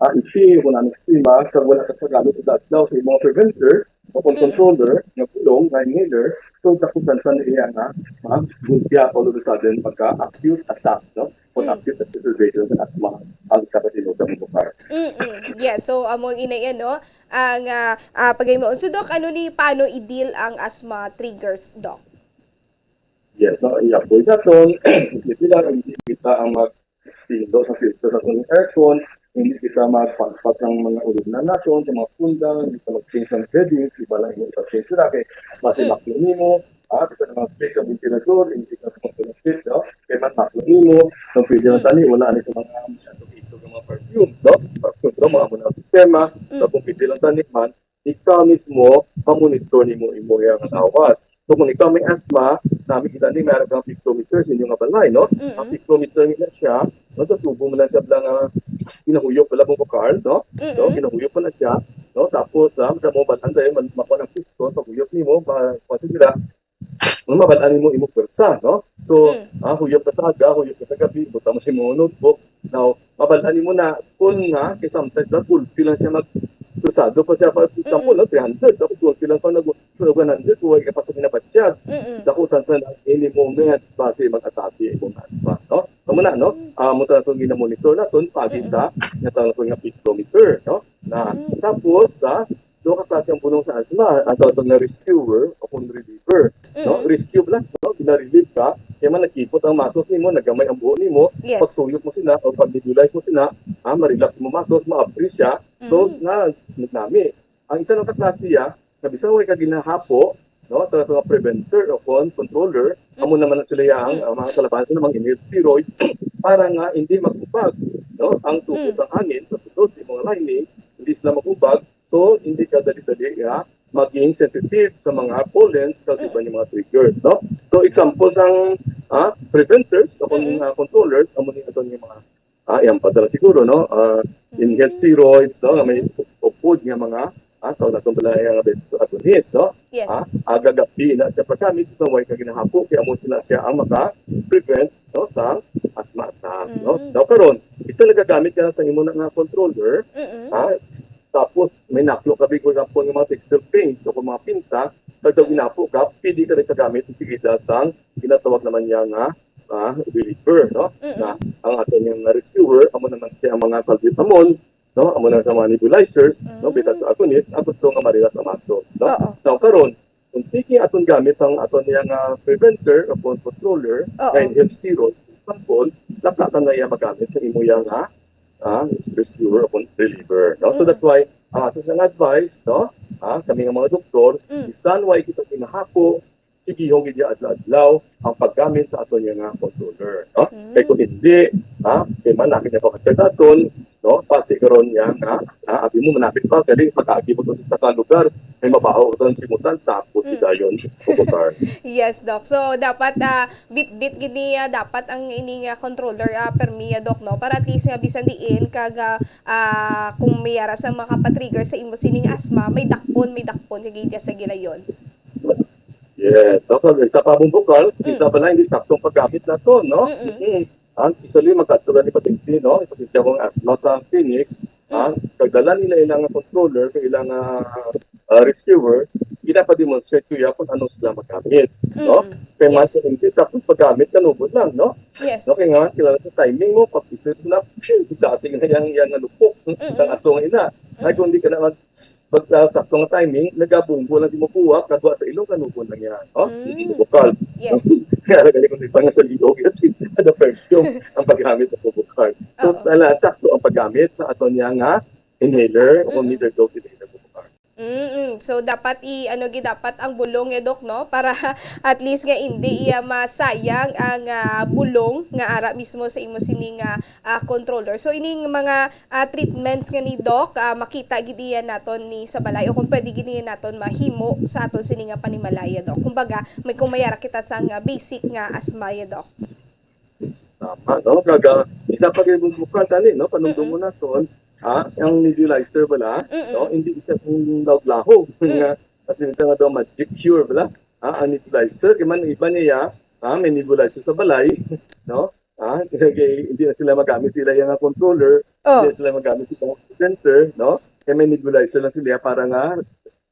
ah, ipi, kung ano sa tima, kag wala ka sa gamit, adlaw sa imong preventer, o kung Mm. controller, nga bulong, nga inhaler, so, takot sa iya nga, ha? Gulpya, all of a sudden, pagka-acute attack, no? Kung Mm. acute exacerbation sa asthma, ang isa ka tinuod nga bukal. Mm-mm. Yeah, so, amo ang ina yan, no? Ang, ah, ah, pagay mo. So, Doc, ano ni, paano i-deal ang asthma triggers, Doc? Yes, no? I-avoid naton. Hindi lang, hindi kita ang magpindo sa filter sa atong aircon. Hindi kita magpagpag sa mga ulumnan naton, sa mga punda, hindi kita mag-change ng beddings, iba lang yung ipa-change sila. Kay, mas Mm. imaklo nimo, ah, bisa na mag-change ang ventilador, hindi ka sa magpalapit, no? Kay, man, maklo nimo, kung pwede lang Mm. tani, wala ni sa mga masyadong isog ng mga perfumes, no? Perfume, no? Mga muna ang sistema, Mm. so, kung pwede lang tani, man, ikaw mismo, pamonitor nimo imo yang lawas. So, kung ikaw may asthma, nami kita ni meron kang pictometer sa inyo nga balay, no? Mm-mm. Ang pictometer nila siya, no, tutubo mo lang siya bala nga ginahuyop bala mo, Carl, no? Mm-mm. No, ginahuyop mo lang siya, no? Tapos, ah, madamo ba ang dahil man, makuha ng piston, pag huyop nimo, ma-, kuha sila, no, mabal-an nimo imo pwersa, no? So, Mm. ah, huyop ka sa aga, huyop ka sa gabi, butang mo sa imong notebook. Now, mabal-an nimo na kung nga, kay sometimes na gulpi lang siya mag-, krusado pa siya, for example, Mm-mm. no, three hundred, tapos gulpi lang pa nag-, nag one hundred, kung wala ka pa sa ginabatyag. Mm-mm. Dako san sa any moment, basi mag-atake imong asthma, no? Amo na, no? Mm. Ah, mo talaga itong ginamonitor naton, pagi Mm-mm. sa, nga talaga nga pictometer, no? Na, Mm. tapos, ah, duha ka klase ang bulong sa asthma. Ang tawag nga rescuer o kung reliever, no? Mm. Rescue lang, no? Gina-relieve ka, kaya man nagkipot ang muscles nimo, nagamay ang buhok nimo, Yes. pagsuyop mo sila o pag-nebulize mo sila, ah, ma-relax mo muscles, ma-free siya. So, Mm. na, nagnami. Ang isa lang ka klase, ah, na bisan wala ka ginahapo, no? Tawag nga preventer o con-, controller, amo Mm. naman na sila yang, Mm. ang mga kalabasan ng mga inhaled steroids para nga hindi mag-ubag, no? Ang tubo Mm. sa hangin sa sulod sa imong lining, hindi sila mag-ubag, so hindi ka dali-dali nga maging sensitive sa mga pollens kasi Mm. iba yung mga triggers, no? So, example sang, ah, preventers o kung, Mm. ah, controllers, amo ni aton yung mga, ah, yan pa dala siguro, no? Ah, inhaled Mm. steroids, no? Nga may Mm. upod nga mga, ah, tawag naton bala yung mga beta agonist, no? Yes. Ah, aga gabi na siya paggamit sa way ka ginahapo, kaya amo sila siya ang maka-prevent, no, sa asthma attack, no? Mm. Now, karon, isa nagagamit ka na sa imo na nga controller, Mm-mm. ah, tapos may naklo ka big, for example, nga mga textile paint o kung mga pinta, kag daw Mm. ginapo ka, pwede ka nagkagamit, sige, da sang ginatawag naman niya nga, ah, reliever, no? Mm-mm. Na ang ato niyang rescuer, amo naman siya ang mga salbutamol, no? Amo na sa mga nebulizers, no? Mm. Beta two agonist, ang gusto nga marilas ang muscles, no? Oo. Now, karon, kung sige aton gamit sang aton niya nga preventer o con-, controller, Oo. nga inhaled steroid, for example, laplatan na iya magamit sa imo iya nga, ah, rescuer o con-, reliever, no? So, Mm. that's why, ang ato nga advice, no? Ah, kami nga mga doktor, Mm. bisan way kita ginahapo, sige, hong gid adlaw-adlaw ang paggamit sa aton niya nga controller, no? Mm. Kay kung hindi, ha, kay man namin niya pagkatsa daton, no? Pasi karon niya nga, ha, abi mo manapit pa, kali pag-agi mo to sa isa ka lugar, may mabaho ka to ang simutan, tapos Mm. dayon, pupukar. Yes, Doc. So, dapat, ah, bit-bit gid ni, ah, dapat ang ini nga controller, ah, permi, ah, Doc, no? Para at least nga bisan diin, kag, ah, ah, kung may ara sa makapatrigger sa imo sining asma, may dakpon, may dakpon, kag iya sa gilayon. Yes, Doc, isa pa mong bukal, Mm. isa pa lang, hindi saktong paggamit na to, no? Mm-mm. Mm. Ang usually, magkadto gani pasyente, no? Pasyente akong asthma sa clinic, Mm. ah, pagdala nila ilang controller, kag ilang, ah, ah, rescuer, nila pa-demonstrate ko iya kung ano sila magamit, no? Mm, kay mas yes. Hindi, sa akong paggamit, kanubon lang, no? Yes. No, kay nga, kilala sa timing mo, pag islit na, phew, si klase na yang, yang nalupok, mm-mm, sa aso nga ina. Ay, kung di ka na mag-, mag-, uh, sakto nga timing, nagabunggo lang si mukuha, kagwa sa ilong, kanubon lang yan, no? Mm. Hindi mo bukal. Yes. Kaya nagaling ko pa nga sa liog, yun, si, the perfume, ang paggamit ng bubukal. So, ala, sakto ang paggamit sa ato niya nga inhaler, o mm-mm, meter dose inhaler bubukal. Mm-mm. So, dapat i-, ano, gi-, dapat ang bulong, eh, Doc, no? Para at least nga hindi iya masayang ang, ah, bulong nga ara mismo sa imo sining, ah, ah, controller. So, ining mga, ah, treatments nga ni Doc, ah, makita gid iya naton ni sa balay o kung pwede gid iya naton mahimo sa aton sini nga panimalaya, Doc. Kumbaga, may kung mayara kita sang, ah, basic nga asma, eh, Doc. Tama, no? Kaga, isa pa kay bukal tani, no? Panumdum mo naton, ha? Ang nebulizer bala, mm-mm, no? Hindi siya sa lahog-lahog. Mm. Nga, kasi ito nga daw magic cure bala. Ha? Ang nebulizer, kay man iba niya, ha? May nebulizer sa balay, no? Ha? Kay hindi na sila magamit sila yung controller, oh, hindi na sila magamit sa center, no? Kay may nebulizer lang sila para nga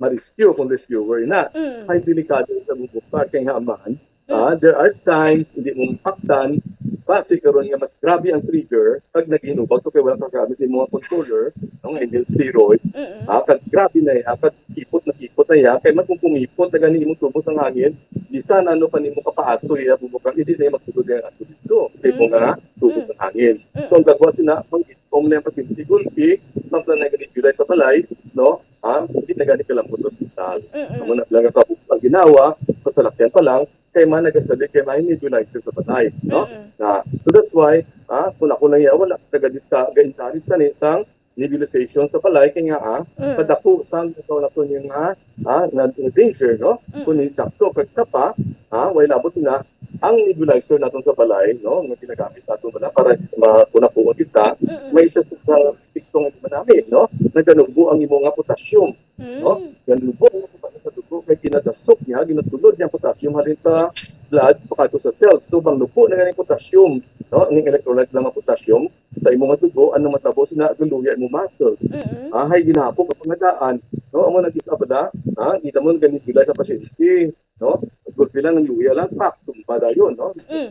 ma-rescue kung rescuer na. Mm. Ay delikado sa bubukal kay nga man, mm, ah, there are times hindi mo mapaktan, basi karon nga mas grabe ang trigger pag naghinubag to kay wala ka gamit sa mga controller, no, nga inhaled steroids. Mm-mm. Ah, kag grabe na iya, kag kipot na kipot na iya, kay man kung kumipot na gani imong tubo sang hangin, bisan ano pa nimo kapaaso iya bubukal, hindi na iya magsulod ang aso dito sa imo nga tubo sang hangin. Mm. So, ang gagawa sina, ang itom na yung pasyente, gulpi, samtang nag-nebulize sa balay, no? Ah, hindi na gani kalambot sa ospital. Mm-mm. Amo na lang ang kabuk-, ang ginawa, sa salakyan pa lang, kay man nagasalig, kay may nebulizer sa balay, no? Mm-mm. Na, so that's why, ah, kung ako lang iya, wala taga diska, ga-encourage sa isang nebulization sa balay, kay nga, ah, mm, padako sang tawag nato niya nga, ah, nga, nga danger, no? Mm. Kung ni sakto, kag sa pa, ah, way labot sina, ang nebulizer naton sa balay, no, nga ginagamit naton bala para ma-, kunapuon kita, mm-mm, may isa sa, sa epekto nga manami, no? Naganubo ang imo nga potassium, no? Mm. Ganubo ang imo nga potassium sa dugo, kay ginadasok niya, ginatulod niya ang potassium halin sa blood, pakadto sa cells. So, bang nubo na ganing potassium, no? Ang electrolyte lang ang potassium sa imo nga dugo, ano matabo sina, galuya imo muscles. Mm-mm. Ah, hay ginahapok ang pangadaan, no? Amo nag-isabada, ha? Kita mo, ganigulay sa pasyente, no? Gulpi lang ang luya lang, pak, tumba dayon, no? Mm.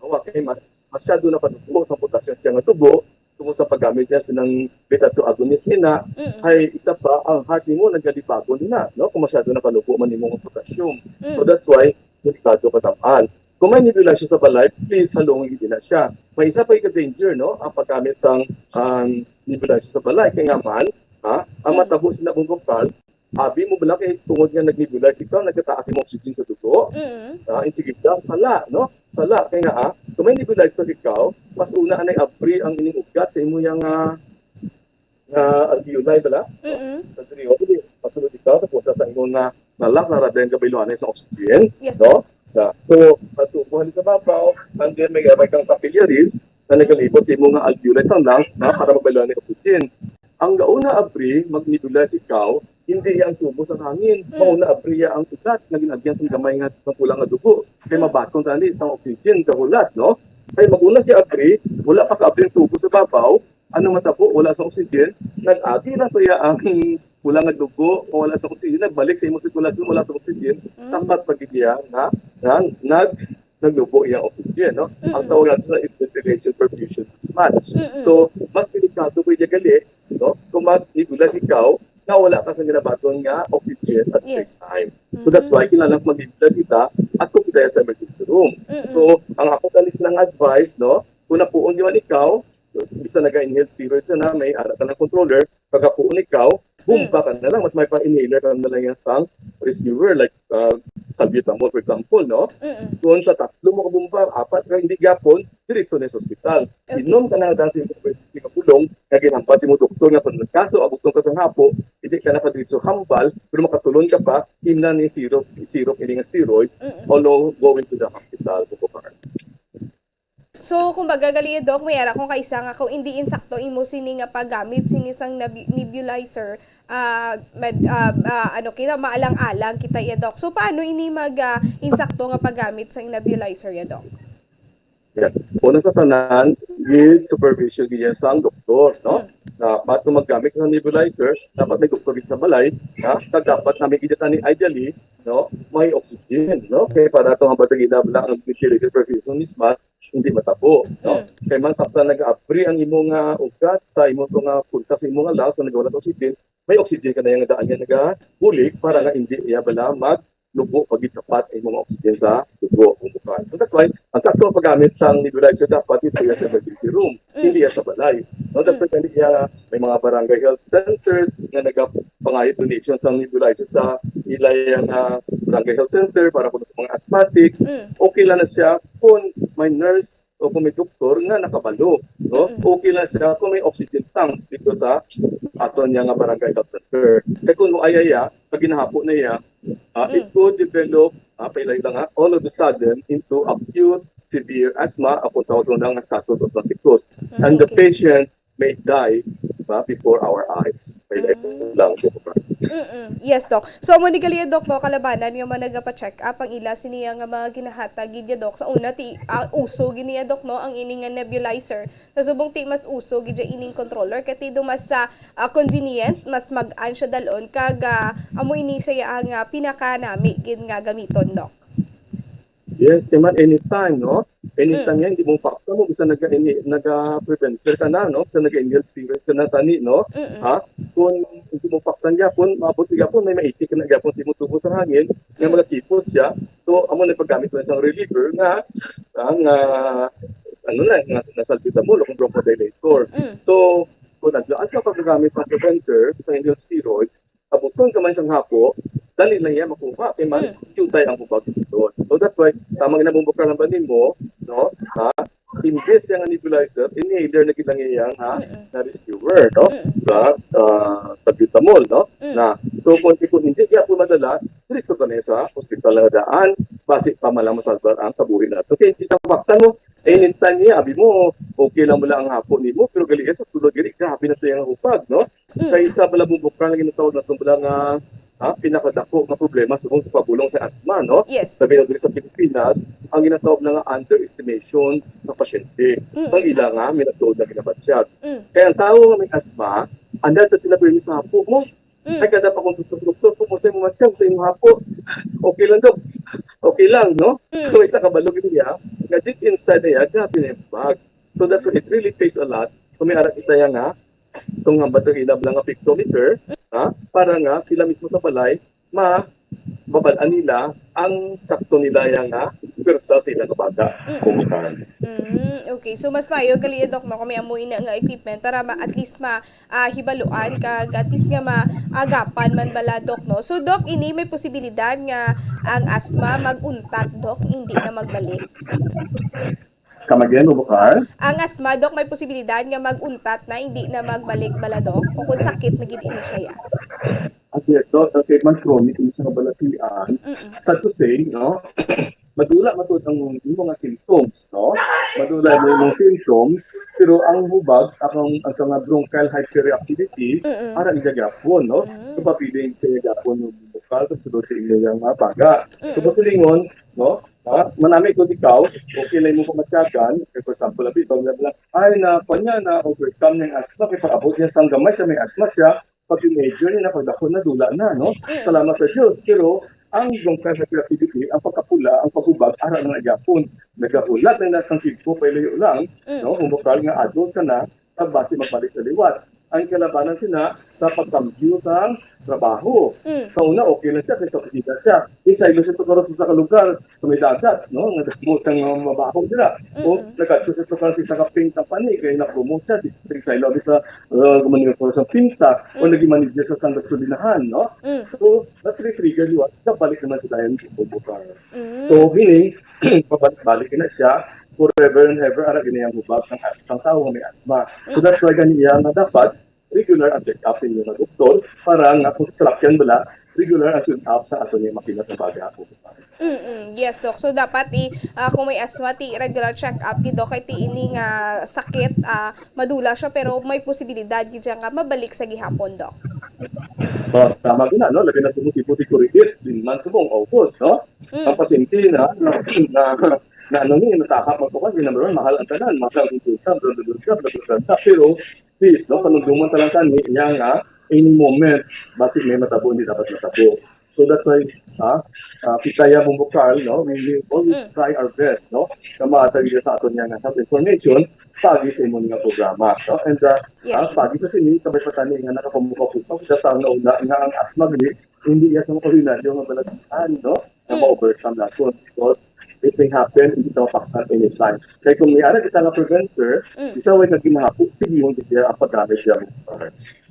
Hawa kay ma-, masyado na panubo sa potassium siya nga dugo, tungod sa paggamit niya sinang beta two agonist ina, mm, ay isa pa ang heart nimo nagalibagon na, no? Kung masyado na panubo man nimo ang potassium. Mm. So that's why delikado ka tamaan. Kung may nebulizer sa balay, please halungi gid na siya. May isa pa ka danger, no? Ang paggamit sang, um, nebulizer sa balay kay nga man, ha? Ang, mm, matabo sa bungkal, abi mo bala kay tungod nga nag-nebulize ikaw, nagkataas imong oxygen sa dugo. Mm. Ah, insigida, sala, no? Sala. Kay nga, ah, kung may nebulize na ikaw, mas una anay abri ang ining ugat sa imo yang, ah, nga alveoli bala, no? Mm-mm. Sa diri, o, dili, masulod ikaw sa puta sa imo nga nalak sa radyan kabayloan sa oxygen, yes, no? Na, so, matubo halin sa babaw, and then may, may kang capillaries na nagalibot sa imo nga alveoli sa lung, na, para mabayloan ang oxygen. Ang gauna abri, mag-nebulize ikaw, hindi iya ang tubo sa hangin. Mm. Mauna abri iya ang ugat nga ginagyan sa gamay nga, nga pula nga dugo. Kay, mm, mabaton tani sa oxygen, kahulat, no? Kay mag-una siya abri, wala pa kaabri ang tubo sa babaw, ano matabo, wala sa oxygen, nag-agi lang to iya ang pula nga dugo, kung wala sa oxygen, nagbalik sa imong sirkulasyon, wala sa oxygen, mm, tapat pa gid iya nga, nga nag-, nagnubo iyang oxygen, no? Mm-mm. Ang tawag nato sa is ventilation perfusion mismatch. Mm-mm. So, mas delikado po iya gali, no? Kung mag-nebulize ikaw, na wala ka sa ginabaton nga oxygen at the, yes, same time. So, that's why, mm-mm, kinahanglan mag-nebulize kita at kung kita sa emergency room. Mm-mm. So, ang ako tanis ng advice, no? Kung napuon gyud ikaw, bisan naga-inhale steroids na, may ara ka ng controller, pagkapuon ikaw, bomba, mm, ka na lang, mas may pa-inhaler ka na lang yan sang rescuer, like, uh, salbutamol, for example, no? Mm-mm. Kung sa tatlo mo kabomba, apat ka hindi gapon, diretso na sa ospital. Okay. Inom ka na dahil sa emergency nga bulong, nga ginhambal sa imong doktor nga kung nagkaso, abugton ka sa hapo, hindi ka na pa diretso hambal, pero makatulon ka pa, imna ni sirop, sirop ini nga steroids, mm-mm, although going to the hospital, bukod pa. So, kumbaga, gali, Doc, may ara kung kaisa nga kung hindi insakto imo sini nga paggamit sini sang nebu-, nebulizer, ah, med-, ah, ah, ano kita, maalang-alang kita iya, Doc. So, paano ini mag, ah, insakto nga paggamit sang nebulizer iya, Doc? Yeah. Una sa tanan, with supervision niya sang doktor, no? Hmm. Dapat kung maggamit ng nebulizer, dapat may doktor gid sa balay, ha? Kag dapat namin gid tani ideally, no, may oxygen, no? Kay para to ang batagina bala ang ventilator perfusion ni asma, hindi matabo, no? Mm. Kay man sakta nag-abri ang imo nga ugat sa imo to nga punta sa imo nga lungs, sa nagawala sa oxygen, may oxygen ka na yung daan nga nagabulig para nga hindi iya bala maglubo pag dapat ang mga oxygen sa dugo, ang bukal. So that's why, ang sakto ang paggamit sa nebulizer dapat ito iya sa emergency room, Mm. hindi iya sa balay. No, that's why kani iya may mga barangay health centers nga nagapangayo donation sa nebulizer sa ilay nga barangay health center para kuno sa mga asthmatics. Mm. Okay lang na siya kung may nurse o kung may doktor nga nakabalo, no? Mm. Okay lang siya kung may oxygen tank dito sa aton niya nga barangay health center. Kay kung mo ayaya, pag ginahapo na iya, ah, it Mm. could develop, ah, pailay lang ha, all of a sudden into acute severe asthma, ang kung tawag sa una nga status asthmaticus. Mm, And the okay. patient may die, di ba, before our eyes. May Mm. lang, di ba? Mm-mm. Yes, Doc. So, amo ni gali, Doc, no, kalabanan nga mga nagapa-check up ang ila siniya nga mga ginahatag gid ya, Doc. Sa una, ti, ah, uso gid niya, Doc, no, ang ini nga nebulizer. Sa subong ti mas uso gid ya ining controller, kay ti do mas, ah, ah, convenient, mas mag-an siya dalon, kag, ah, amo ini siya ang, ah, pinakanami gid nga gamiton, Doc. Yes, kay man anytime, no? Anytime Mm. yan, hindi mo paksa mo, bisan naga-, ini-, naga-preventer ka na, no? Bisan naga-inhale steroids ka na tani, no? Mm-mm. Ha? Kung hindi mo paktan gyapon, maabot gyapon, may maitik na gyapon sa imong tubo sa hangin, nga Mm. magakipot siya. So, amo na paggamit mo isang reliever nga, ang, ah, ano na, nga, nga salbutamol o kung bronchodilator. Mm. So, kung nagdaan ka paggamit sa preventer, sa inhaled steroids, abuton ka man sang hapo, dali lang iya makuha, kay man, Mm. tutay ang hubag sa sulod. So, that's why, tama nga nabumbuka lang ba nimo, no? Ha? Imbes yang nebulizer, inhaler na gid lang iya, ha? Mm-mm. Na rescuer, no? Mm. Sa, ah, salbutamol, no? Mm. Na, so, kung, kung hindi, kaya po madala, diretso ka na sa hospital na daan, basi pa man lang masalbar ang kabuhi nato. Kaya hindi ka maktan mo, Mm. anytime niya, abi mo, okay lang mo lang ang hapo nimo, pero gali sa sulod, gali, grabe na to yung hubag, no? Mm. Kay isa bala mo bukal nga ginatawag nato bala nga, ah, pinakadako nga problema subong sa pabulong sa asma, no? Yes. Sabi na diri sa Pilipinas, ang ginatawag na nga underestimation sa pasyente. Mm. Sa ila nga, minatuod na ginabatyag. Mm. Kaya ang tawo nga may asma, andar ta sila pirmi sa hapo mo. Mm. Ay, kada pa kung sa doktor, kung sa imong batyag, sa imong hapo, okay lang, Dok. Okay lang, no? Mm. Kung isa kabalo gid niya, nga deep inside niya, grabe na yung bag. So that's why it really takes a lot. Kung may ara kita yan nga, itong hambat ang inab lang nga pictometer, ha? Para nga sila mismo sa balay, ma-, mabal-an nila ang sakto nila yan nga pwersa sa ilang baga. Mm. Kumutan. Mm, okay. So, mas maayo gali, Doc, no, kung may amo ina nga equipment para ma-, at least ma-, ah, hibaluan kag at least nga maagapan man bala, Doc, no? So, Doc, ini may posibilidad nga ang asma mag-untat, Doc, hindi na magbalik? Come again, Bubukar? Ang asma, Doc, may posibilidad nga mag-untat na, hindi na magbalik bala, Doc? O kung sakit na gid ini siya, ya? At yes, Doc, ang treatment chronic, isa nga balatian. Mm-mm. Sad to say, no? Madula man tud ang imo nga symptoms, no? Madula mo imong symptoms, pero ang hubag, ang, ang mga bronchial hyperreactivity, Mm-mm. ara ni gagapon, no? Mm. Kapabilin siya gagapon yung bukal sa sulod sa imo nga baga. So, Mm-mm. pagsilingon, no? Ha? Manami ko ikaw, okay lang mo pamatyagan. Kay, for example, abi, ito nga lang, ay, na, kanya na, overcome niya yung asthma, kay pag-abot niya sa gamay siya, may asthma siya, pag teenager niya, pag dako na, dula na, no? Mm. Salamat sa Diyos. Pero, ang bronchial hyperactivity, ang pagkapula, ang paghubag, ara na nagyapon. Nagahulat na nasa singko, pailayo lang, Mm. no? Kung bukal nga adult ka na, kag basi magbalik sa liwat. Ang kalabanan sina sa pagkambyo sa trabaho. Mm. Sa una, okay lang siya, kay sa opisina siya. Isaylo siya to karon sa, sa lugar, sa may dagat, no? Nga damo sang mga mabaho dira. O Mm-mm. nagkadto siya to karon sa isa ka paint company, kay na-promote siya, di siya isaylo abi sa, uh, kumpanya sa pinta, o Mm. naging manager sa sang gasolinahan, no? Mm. So, na-trigger liwat, nabalik naman sa dayon sa bubukan. Mm. So, meaning, pabalik-balik na siya, forever and ever, ara gini ang hubag sang as-, sang tawo nga may asma. So, Mm. that's why ganiya nga dapat regular ang check-up sa inyo nga doktor para nga kung sa salakyan bala, regular ang tune-up sa ato niya makina sa baga. Mm-mm. Yes, Doc. So, dapat i-, ah, kung may asma, ti regular check-up gid, Doc, kay ti ini nga sakit, ah, madula siya, pero may posibilidad gid siya nga mabalik sa gihapon, Doc. Oh, tama gid na, no? Labi na sa mga tipo ti kuriit, din man subong, August, no? Mm. Ang pasyente na, na, na, na, ano ni, natahak magkukan, di naman mahal ang tanan, mahal ang konsulta, bla, bla, bla, bla, bla, bla, bla. Pero, Please, no, panumduman ta lang tani niya nga any moment basi may matabo, hindi dapat matabo. So that's why, ah, ah, kita ya, Bombokal, no, we will always Mm. try our best, no, na mahatag niya sa aton niya nga health information pagi sa imo nga programa, no? And, ah, Yes. ah, pagi sa sini, kabay pa tani nga nakapamukaw-pukaw kita sa una-una nga ang asthma gani hindi iya sa mga ordinaryo nga balatian, no? Nga Mm. ma-overcome naton because it may happen, hindi ta mapaktan anytime. Kay kung may ara kita nga preventer, Mm. isa way ka ginahapo, sige, hindi ang paggamit niya.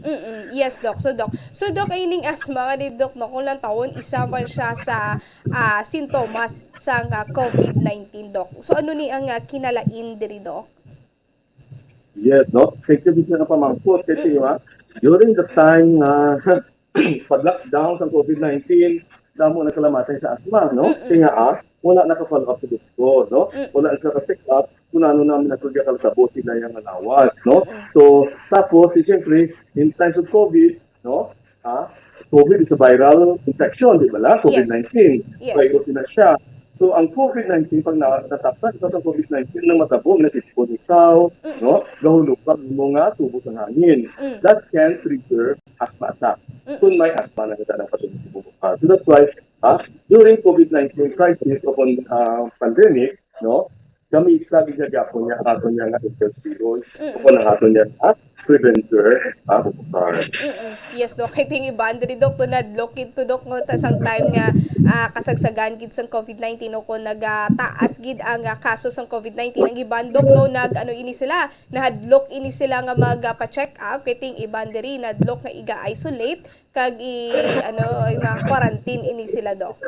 Mm-mm. Yes, Doc. So, Doc, so, Doc, ay ining asthma nga ni Doc, no, kung lang taon, isa man siya sa, ah, sintomas sang, ah, covid nineteen, Doc. So, ano ni ang, ah, kinalain diri, Doc? Yes, no? Thank you, Vincent, nga pamangkot. Kay Mm. tiyo, ha? During the time nga pag-lockdown sang covid nineteen, damo nagkalamatay sa asma, no? Mm-mm. Kaya nga, ah, wala naka-follow up sa doktor, no? Mm-mm. Wala na sila ka-check up kung ano namin nagkagakal sa boss sila yung lawas, no? Mm-mm. So, tapos, di, siyempre, in times of covid, no? Ha? covid is a viral infection, di ba la? covid nineteen. Yes. Virus na siya. So, ang covid nineteen, pag na, nataptan ka sa covid nineteen, na matabo, nasipon ikaw, Mm. no? Gahulugan mo nga tubo sa hangin. Mm. That can trigger asthma attack. Mm. Kung may asthma na kita ng pasyente, bukal. So, that's why, ha? During covid nineteen crisis o kon, ah, pandemic, no? Gamita gid niya gyapon niya ang aton niya nga antiviral steroids Mm. o kon ang aton niya nga preventer, ah, bukal. Mm-mm. Yes, Doc. Kay ting iban diri, Doc, to nadlok gid to, Doc, no, ta sang time nga, ah, kasagsagan gid sang covid nineteen o kon nagataas gid ang, ah, kaso sang covid nineteen, ang iban, Doc, no, nag, ano ini sila, nahadlok ini sila nga mag, ah, pa-check up, kay ting iban diri nadlok nga iga-isolate kag i, ano, i-quarantine ini sila, Doc.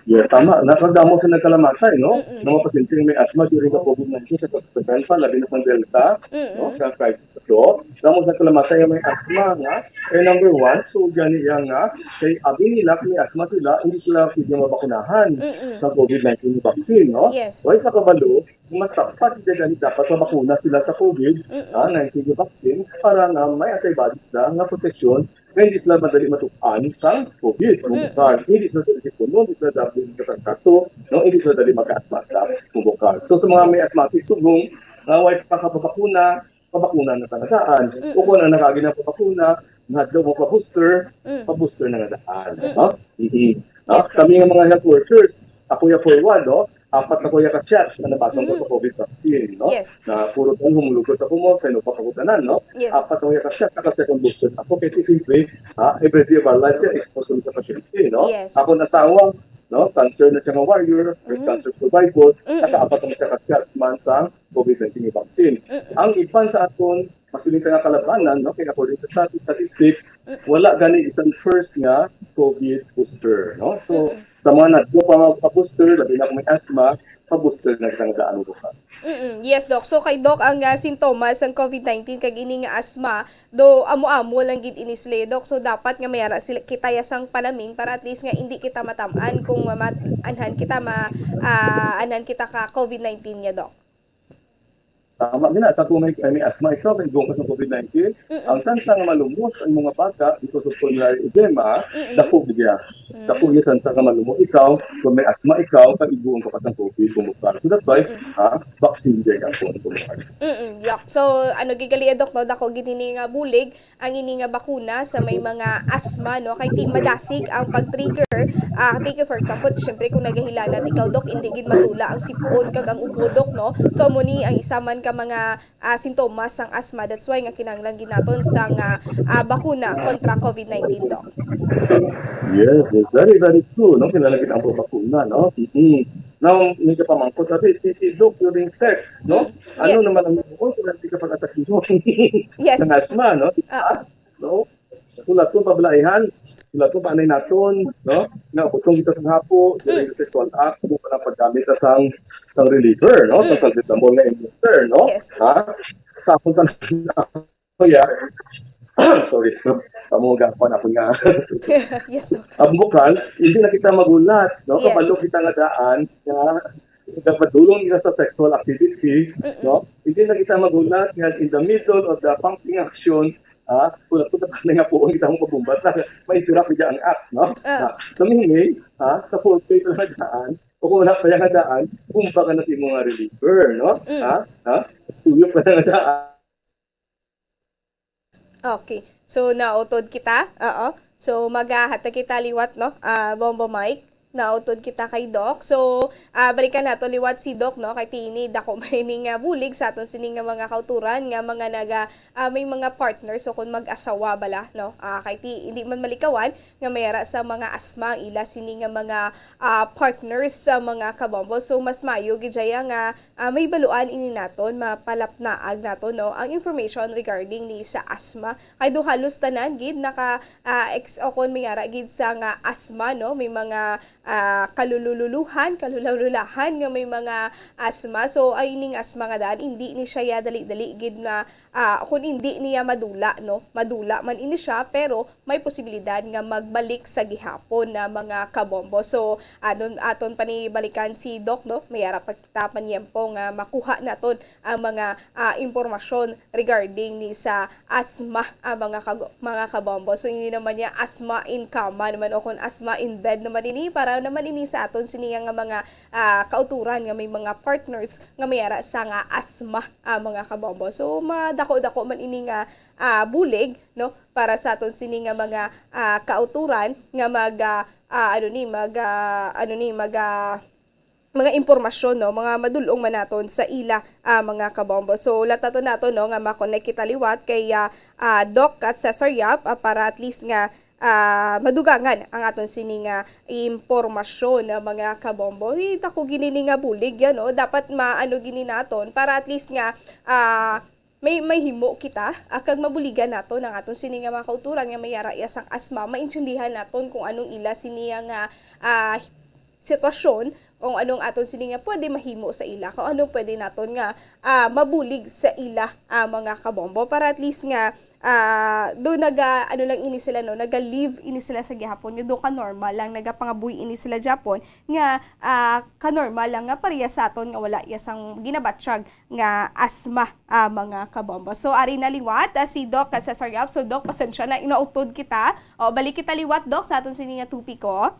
Yes, tama. Nakadamo sa nagkalamatay, no? Mm-mm. Nga mga pasyente nga may asthma during the covid nineteen sa kasagsagan pa, labi na sa Delta, Mm-mm. no? Sa crisis ato. Damo sa nagkalamatay nga may asthma nga. Kay number one, so gani yang nga, kay abi nila kung may asthma sila, hindi sila pwede mabakunahan Mm-mm. sa covid nineteen vaccine, no? Yes. Why sa kabalo, mas dapat, hindi gani dapat mabakuna sila sa covid, Mm-mm. ah, nineteen vaccine para nga may antibodies sila nga proteksyon nga hindi sila madali matukan sa covid. Mm. Kung hindi sila dali sipunon, hindi sila dali magkakaso, no? Hindi sila dali magka-asthma attack, kung bukal. So, sa mga may asthmatic subong, nga way pa kapabakuna, pabakuna na talagaan. Mm. O kung ang nakaagi na pabakuna, nahadlok mo pa-booster, Mm. pa-booster na nga daan. Mm. No? Mm-mm. No? Yes, Kami nga mga health workers, ako ya forward, no? Apat na ko ya ka shots na nabaton ko Mm. sa covid vaccine, no? Yes. Na puro tan humulog ko sa kumo, sa ino pa pakutanan, no? Yes. Apat na ko ya ka shot, naka second booster ako. Kaya ti simple, ha, every day of our lives, yan, exposed kami sa pasyente, no? Yes. Ako na asawa, no? Cancer na siya nga warrior, breast Mm. cancer survivor, Mm-mm. naka apat na siya ka shots man sa covid nineteen vaccine. Mm-mm. Ang iban sa aton, mas siling nga kalabanan, no? Kaya according sa stati-, statistics, Mm. wala gani isang first nga covid booster, no? So, Mm. sa mga nagdo pa mga pa-booster, labi na kung may asthma, pa-booster na kita nga daan ko pa. Mm-mm. Yes, Doc. So, kay Doc, ang, ah, sintomas sang covid nineteen kag ini nga asthma, do amo-amo lang gid ini sila, Doc. So, dapat nga may ara sila, kita ya sang panaming para at least nga hindi kita matam-an kung ma-, anhan kita ma-, ah, anhan kita ka covid nineteen niya, Doc. Tama gina, ta kung may, may asthma ikaw, may guong ka sa covid nineteen, Mm-mm. ang tsansa nga malumos ang mga bata because of pulmonary edema, Mm-mm. dako gid ya. Mm. Dako gid tsansa nga malumos ikaw, kung may asthma ikaw, kag iguon ka pa sa covid, kung bukal. So that's why, Mm-mm. ha, vaccine gid ang kung bukal. Mm-mm, yak. So, ano gid gali, Doc, no? Dako gid ini nga bulig, ang ini nga bakuna sa may mga asthma, no? Kay ti-, madasig ang pag-trigger. Ah, take for example, syempre kung nagahilanat ikaw, Doc, hindi gid matula ang sipon kag ang ubo, Doc, no? So, amo ni ang isa man ka mga, ah, sintomas sang asthma. That's why nga kinahanglan gid naton sang, ah, ah, bakuna kontra covid nineteen, Doc. Yes, that's very, very true, no? Kinahanglan gid ang bakuna, no? Mm-mm. Now, may kapamangkot, sabi, ti-, ti-, Doc, during sex, no? Mm. Ano Yes. naman ang buot nga hindi ka pag-atakiho Yes. sa asma, no? Di ba? Ah. No? Kung lahat ng pabalaihan, kung lahat ng paanay naton, no? Nga utong kita sa hapo, during Mm. the sexual act, kung pa paggamit na sang, sang reliever, no? Sa Mm. salbutamol nga inhibitor, no? Yes. Ha? Sa akong tan-, oh, yeah. Sorry, no? Kamuga pa na ako nga. Yes, sir. Ang bukal, hindi na kita magulat, no? Yes. Kabalo kita nga daan, nga nagpadulong kita sa sexual activity, Mm-mm. no? Hindi na kita magulat nga in the middle of the pumping action, ah, wala po na nga po kita mong pabumbat na ma-interrupt niya ang act, no? Ah. Ah, sa meaning, ah, sa foreplay pa lang daan, o kung wala pa yung daan, bumba ka na sa imong nga reliever, no? Mm. Ha? Ha? Tuyok pa lang daan. Okay. So, nautod kita. Oo. So, magahat na kita liwat, no? Ah, Bombo Mike. Nautod kita kay Doc. So, ah, balikan nato liwat si Doc, no? Kay ti ini dako man ini nga bulig sa aton sini nga mga kauturan nga mga naga, ah, may mga partner, so kung mag-asawa bala, no? Ah, kay ti, hindi man malikawan nga may ara sa mga asma ang ila sini nga mga, ah, partners sa mga kabombo. So, mas maayo gid siya nga ah, may baluan ini naton, mapalapnaag naton, no, ang information regarding ni sa asma. Kay do halos tanan gid naka, ah, ex-, o kon may ara gid sa nga asma, no, may mga, ah, kalulululuhan, kalulululahan nga may mga asma. So, ay ning asma nga daan, hindi ni siya ya dali-dali gid na, ah, kung hindi niya madula, no, madula man ini siya, pero may posibilidad nga magbalik sa gihapon na mga kabombo. So, anon, aton panibalikan si Doc, no? May ara pa kita panyempo nga makuha naton ang mga, ah, impormasyon regarding ni sa asma, ah, mga kag-, mga kabombo. So, hindi naman niya asma in coma naman o kung asma in bed naman ini, para naman ini sa aton sini nga mga, ah, kauturan nga may mga partners nga may ara sa nga asma, ah, mga kabombo. So, madako-dako man ini nga, ah, bulig, no, para sa aton sini nga mga, ah, kauturan nga mag, ah, ah, ano ni, mag, ah, ano ni, mag, ah, mga impormasyon, no, mga madulong man naton sa ila, ah, mga kabombo. So, lataton nato, no, nga ma-connect kita liwat kay, ah, ah, Doc Cesar Yap, ah, para at least nga, ah, madugangan ang aton sini nga impormasyon, ah, mga kabombo. Hi, dako gini ni nga bulig yan, no? Dapat maano gini naton para at least nga, ah, may mahimo kita, ah, kag mabuligan naton ang aton sini nga mga kauturan nga may ara iya sang asma, maintindihan naton kung anong ila sini nga, ah, sitwasyon, kung anong aton sini nga pwede mahimo sa ila, kung anong pwede naton nga, ah, mabulig sa ila, ah, mga kabombo, para at least nga, ah, do naga, ano lang ini sila, no, naga-live ini sila sa gihapon, nga do ka normal lang, nagapangabuhi ini sila gihapon, nga, ah, ka-normal lang nga pareha sa aton nga wala iya sang ginabatyag nga asma, ah, mga kabombo. So, ari na liwat, ah, si Doc Cesar Yap. So, Doc, pasensya na, inautod kita. O, balik kita liwat, Doc, sa aton sini nga topiko.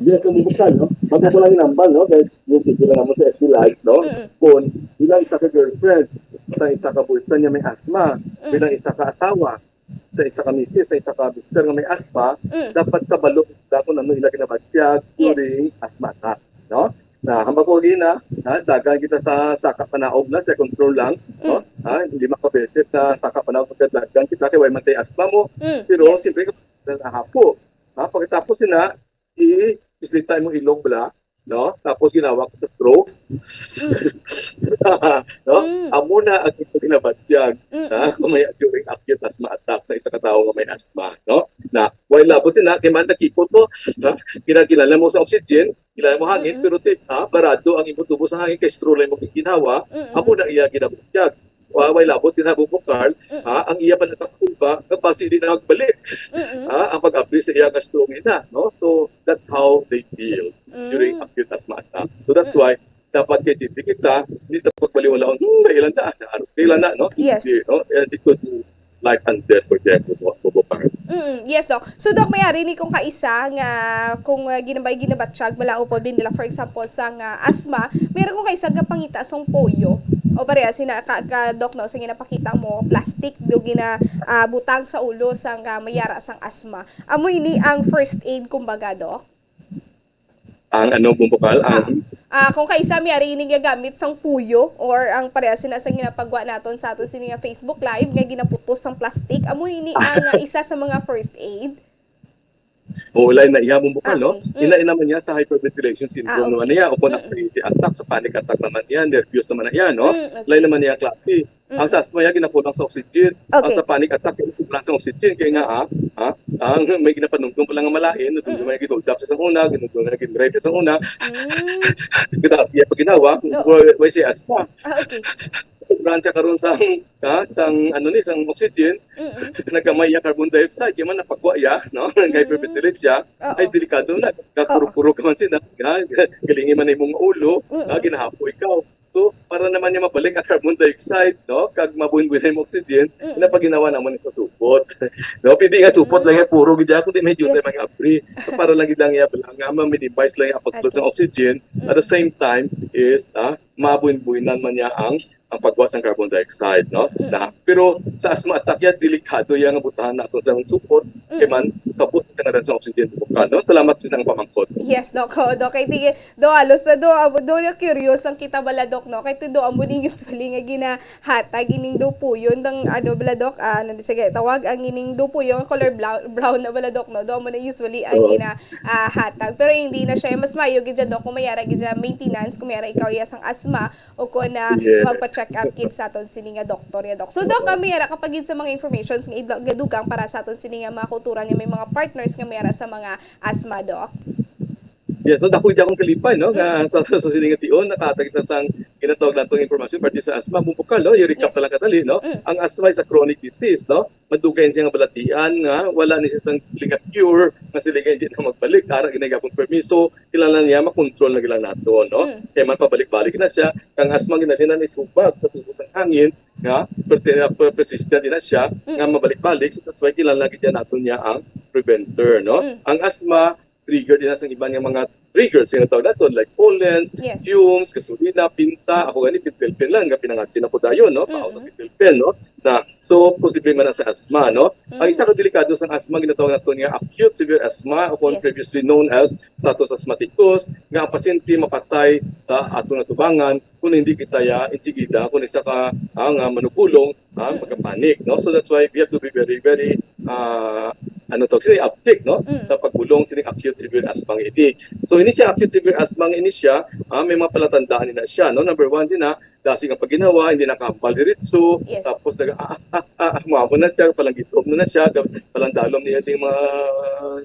Yes, kung bubuksan, no? Bago ko lang inambal, no? Dahil yung sige lang naman sa F B Live, no? Mm. Kung bilang isa ka girlfriend, sa isa ka boyfriend niya may asma, Mm. bilang isa ka asawa, sa isa ka misis, sa isa ka mister nga may asma, Mm. dapat kabalo ta kung ano ila ginabatyag Yes. during asma attack, no? Na hambal ko gina, na dagan kita sa saka panaog na, sa control lang, no? Mm. Ha, lima ka beses na saka panaog, dagan kita kay way man tay asma mo. Mm. Pero Yes. siyempre, nahapo. Ha, pagkatapos sina, i-, islita mo ilog bala, no? Tapos ginawa ko sa stroke. Mm. No? Mm. Amo na ang ito ginabatyag, Mm, ha? mm. Kung may during acute asthma attack sa isa ka tawo nga may asthma, no? Na, way labot sina, kay man nakipot mo, ha? Kinakilala mo sa oxygen, kilala mo hangin, Mm, mm. pero ti-, ha? Barado ang imo tubo sa hangin, kay straw lang mo ginhawa, Mm, mm. amo na iya ginabatyag. Wa-, way labot sina, Bombo Carl, Mm. ha? Ang iya pa nagkakulba, nga basi di na magbalik, Mm, mm. ha? Ang pag-abri sa iya nga stroke na, no? So, that's how they feel during Mm. acute asthma attack. So, that's Mm. why dapat kay G P kita, hindi ta pagbaliwalaon, "Hmm, kailan na, kailan na, no?" Yes. Hindi, no? And it could be life and death for them, Bombo, Bombo Carl. Mm, yes, Doc. So, Doc, may ari ni kung kaisa nga, kung, uh, ginabay, ginabatyag, wala upod din nila, for example, sa nga asthma, meron kung kaisa nga pangita sang puyo, o pareha sina ka, ka, Doc, no, sa ginapakita mo, plastic, do gina, ah, butang sa ulo sang, ah, may ara sang asthma. Amo ini ang first aid, kumbaga, Doc? Ang ano, Bombo Carl, Ah, ang ah, kung kaisa may ari ini gagamit sang puyo or ang pareha sina sa ginapagwa naton sa aton sini nga Facebook Live nga ginaputos sang plastic, amo ini ang, ah, isa sa mga first aid? Oo, lain na iya, Bombo Carl, Ah, no? okay. Mm. Ina, ina man niya sa hyperventilation syndrome Ah, naman okay. niya, o kung Mm. anxiety attack, sa panic attack naman niya, nervyos naman na iya, no? Mm, okay. Lain naman niya klase. Ang Mm. sa asthma, ya, ginakulang sa oxygen. Ang Okay. sa panic attack, ginakulang sa oxygen. Kaya nga, Mm. ah, ah, ang may ginapanumdum pa lang nga malain, Mm. may gidultap siya sa una, ginudul na ginrape siya sa una. Mm. Kita siya pag ginawa, Oo. why, why siya asthma? Ah, okay. Kulang siya karon sa, ah, sang, ano ni, sang oxygen. Mm. Nagkamay iya carbon dioxide, kaya man napagwa iya, no? Mm. Hyperventilate siya. Oo. Ay, delikado na. Kakuro-kuro ka man sila. Ah, galingi man imong ulo, Mm. ah, ginahapo ikaw. So, para naman niya mabalik ang carbon dioxide, no? Kag mabuhin-buhin ang oxygen, Mm. napaginawa naman sa supot. No? Pwede nga supot Mm. lang yung puro, gid ako, di may jutay Yes. mga abri. So, para lang gid lang niya, nga ma-minimize lang yung absorption Okay. ng oxygen. At the Mm. same time is, ah, mabuhin-buhinan man niya ang, ang pagwa sang carbon dioxide, no? Mm. Na, pero sa asthma attack, yan, delikado yan nga butahan naton sa supot, kay Mm. man, kabot sa ngalan sa oxygen vocal, no? Salamat sa inyong pamangkot. Yes, Doc. Oo, Doc. Kay tingin, do, halos na do, amo, do, na curious ang kita bala, Doc, no? Kay do, amo ning usually nga ginahatag ining dupuyon, ang, ano, bala, Doc, ah, ano, sige, tawag, ang ining dupuyon, color bla-, brown na bala, Doc, no? Do, amo na usually ang Oo. gina-, ah, hatag. Pero hindi na siya, mas mayo gid dyan, Doc, kung mayara gid dyan maintenance, kung mayara ikaw iya sang asthma, o kung na Yes. magpa-check up gid sa aton sini nga doktor ya, Doc. So, Doc, Oo. kami ara kapag gid sa mga informations nga idla-, gadugang para sa aton sini nga mga kauturan nga may mga partners nga may ara sa mga asthma, Doc. Yes, so dako gid akong kalipay, no, nga sa, sa, sa sini nga tion, nakahatag kita sang ginatawag nato nga impormasyon parte sa asthma. Bumbok Carl, no, i-recap Yes. na lang kadali, no? Mm. Ang asthma is a chronic disease, no? Madugay siya nga balatian nga wala ni siya sang sila nga cure, nga sila nga hindi na magbalik, ara gid na gyapon permi. So, kinahanglan niya makontrol na gid lang nato, no? Mm. Kay man pabalik-balik na siya, kang asthma gid na siya na isubag sa tubo sang hangin, nga perte-, per-, persistent din na siya, Mm. nga mabalik-balik. So, that's why kinahanglan gid nato niya ang preventer, no? Mm. Ang asthma, trigger din na sang iban nga mga triggers nga tawag nato, like pollens, Yes. fumes, gasolina, pinta. Ako gani, pentelpen lang, nga pinangatsin ako dayon, no? Paaw sa Mm-mm. pentelpen, no? Na, so, posible man na sa asthma, no? Ang isa Mm. ka delikado sang asthma, ginatawag nato nga acute severe asthma, o kung Yes. previously known as status asthmaticus, nga ang pasyente mapatay sa atong atubangan kung hindi kita ya insigida, kung isa ka, ah, nga manugulong, ah, Mm. magka-panic, no? So that's why we have to be very, very, ah, ano to, sini uptake, no? Mm. Sa pagbulong sining acute severe asthma nga ini. So ini siya, acute severe asthma nga ini siya, ah, may mga palatandaan na siya, no? Number one, sina, dasig ang pagginhawa, hindi nakahambal diretso, Yes. tapos nag-, ah, ah, ah, ah, ah, humamon na siya, palanggit-om na siya, ga-, palandalom niya ding mga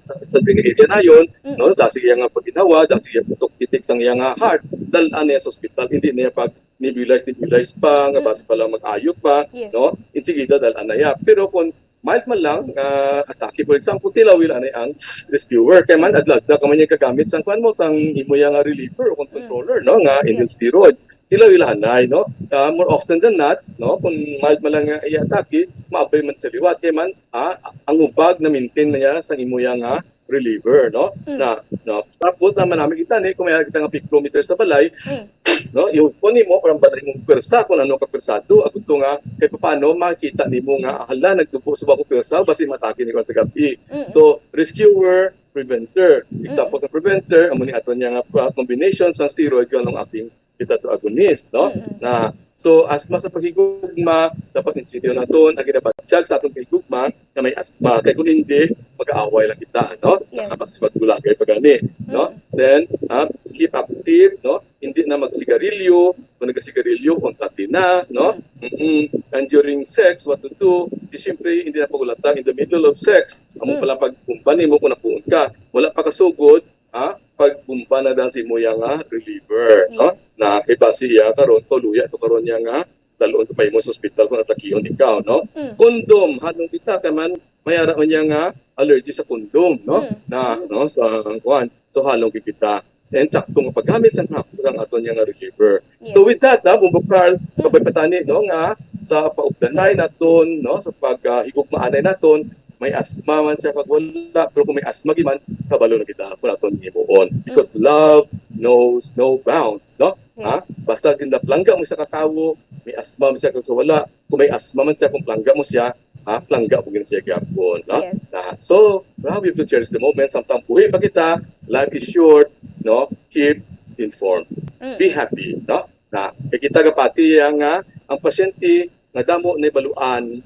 sa, sa ding area na yun, Mm. no? Dasig iya nga pagginhawa, dasig iya putok titik sang iya nga heart, dal-an niya sa ospital, hindi niya pag nebulize, nebulize pa, nga Mm. basi pala mag-ayo pa, Yes. no? Insigida dal-an na iya. Pero kung mild man lang nga atake, for example, tilawi lang ni ang rescuer. Kay man, Mm. adlaw-adlaw ka man niya kagamit sang kwan mo, sang imo iya nga reliever o kung Mm. controller, no? Nga Yes. inhaled steroids. Tilawi lang anay, no? Ah, more often than not, no? Kung mild man lang nga iya atake, maabay man sa liwat. Kay man, ah, ang ubag na-maintain man niya sang imo iya nga reliever, no? Mm. Na, no? Tapos, naman namin kita ni, kung may kita nga picrometer sa balay, Mm. no? Yung kunin mo, parang balay mong pwersa, kung ano ka pwersado, ako to nga, kay paano makita nimo nga, "Hala, nagtubo sa akong pwersa, basi matake ni ko sa gabi." Mm. So, rescuer, preventer. Example Mm. sa preventer, amo ni ato niya nga, ah, combination sa steroid, kung anong acting beta two agonist, no? Mm-mm. Na, so, asthma sa paghigugma, dapat intindihan naton ang ginabatyag sa atong paghigugma nga may asthma. Kay kung hindi, mag-aaway lang kita, no? Yes. Nakapagsipagbulagay pa gani, no? Mm. Then, ah, keep active, no? Hindi na magsigarilyo. Kung nagasigarilyo, kontrati na, no? Mm. Mm-mm. And during sex, what to do? Di siyempre, hindi na pagulata in the middle of sex. Amo Mm. pala pagbumba nimo kung napuon ka. Wala pa kasugod, ha? Pagbumba na daan sa imo iya nga reliever, no? Yes. Na kay basi iya karon, to luya to karon niya nga dalon to pa imo sa ospital kung atakihon ikaw, no? Mm. Condom, halong kita, kay man, may ara man niya nga allergy sa condom, no? Mm. Na, Mm. no, sa kuan. So, halong kita. And sakto nga paggamit sa hapon ang aton niya nga reliever. Yes. So, with that, ha, Bumbok Carl, Mm. kabay pa tani, no, nga sa paugdanay naton, no, sa pag, ah, higugmaanay naton, may asma man siya pag wala, pero kung may asma gid man, kabalo na kita kung aton himuon. Because Mm. love knows no bounds, no? Ha? Yes. Basta ginapalangga mo sa katawo, may asma man siya kung sa wala. Kung may asma man siya, kung palangga mo siya, ha? Palangga mo gid siya gyapon, no? Yes. Na, so, ah, we have to cherish the moment. Samtang buhi pa kita, life is short, no? Keep informed. Mm. Be happy, no? Na, kay kita gapati nga ang pasyente nga damo na baluan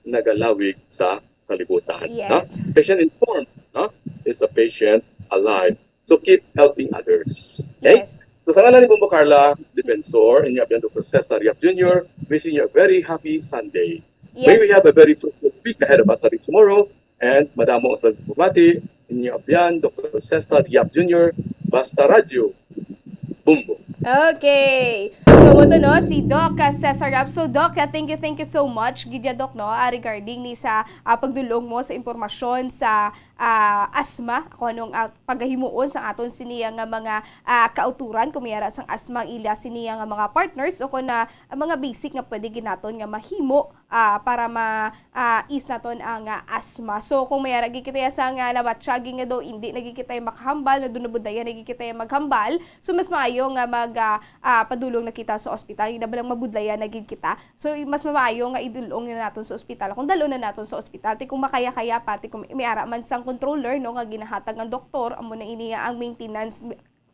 nagalawig sa kalibutan, no? Yes. Patient informed, no? Is a patient alive. So keep helping others. Okay? Yes. So sa ngalan ni Bombo Carla Defensor, inyo abyan Doktor Cesar Yap Junior, wishing you a very happy Sunday. May Yes. we have a very fruitful week ahead of us starting tomorrow. And madamo sa pagpamati, inyo abyan Doktor Cesar Yap Junior, Basta Radyo, Bombo. Okay. So, mo to, no, si Doc Cesar Yap. So, Doc, ah, thank you, thank you so much, gid ya, Doc, no, ah, regarding ni sa, ah, pagdulong mo sa impormasyon sa, ah, asma, kung anong, ah, pagahimuon sa aton siniya nga mga, ah, kauturan, kung may ara sang asma ang ila siniya nga mga partners, o kung na, ang mga basic nga pwede gid naton nga mahimo ah, para ma, ah, ease naton ang, ah, asthma. So, kung may ara gid kita sa nga nabatyagi nga daw hindi na gid kita makahambal, nga daw nabudlayan na gid kita maghambal, so mas maayo nga mag, ah, ah, padulong na kita sa ospital. Hindi na ba lang mabudlayan na gid kita? So, i-, mas maayo nga idulong na naton sa ospital. Kung dalon na naton sa ospital, ti kung makaya-kaya pa, ti kung may ara man sang controller, no, nga ginahatag ang doktor, amo na ini ang maintenance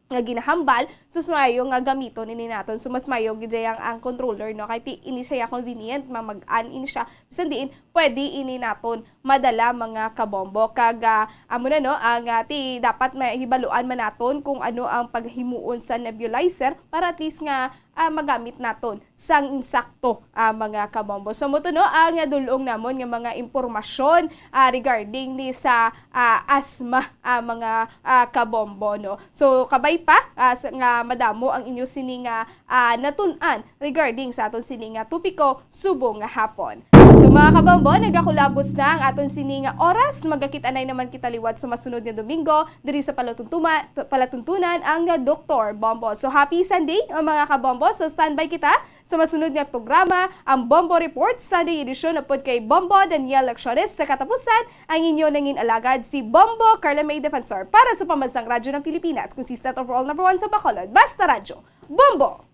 nga ginahambal, so mas maayo nga gamiton ini naton. So, mas maayo gid ang, ang controller, no? Kay ti, ini siya convenient, mamag-an ini siya. Bisan diin, pwede ini naton madala, mga kabombo. Kag, ah, amo na, no, ang, ah, ti, dapat mahibaluan man naton kung ano ang paghimuon sa nebulizer para at least nga, ah, magamit naton sang insakto, ah, mga kabombo. So, amo to, no, ang, ah, dulong namon nga mga impormasyon, ah, regarding ni sa, ah, asthma, ah, mga, ah, kabombo, no. So, kabay pa, ah, sa, nga madamo ang inyo sini nga, ah, natun-an regarding sa aton sini nga topiko subong nga hapon. So, mga kabombo, nagakulabos na ang aton sini nga oras. Magakit-anay naman kita liwat sa masunod nga Domingo diri sa Palatuntunan, Palatuntunan ang, ah, Doktor Bombo. So, happy Sunday, o mga kabombo. So, standby kita sa masunod nga programa, ang Bombo Report, Sunday edition, upod kay Bombo Daniel Lecciones. Sa katapusan, ang inyo nangin alagad, si Bombo Carla May Defensor, para sa Pambansang Radyo ng Pilipinas, consistent overall number one sa Bacolod. Basta Radyo, Bombo!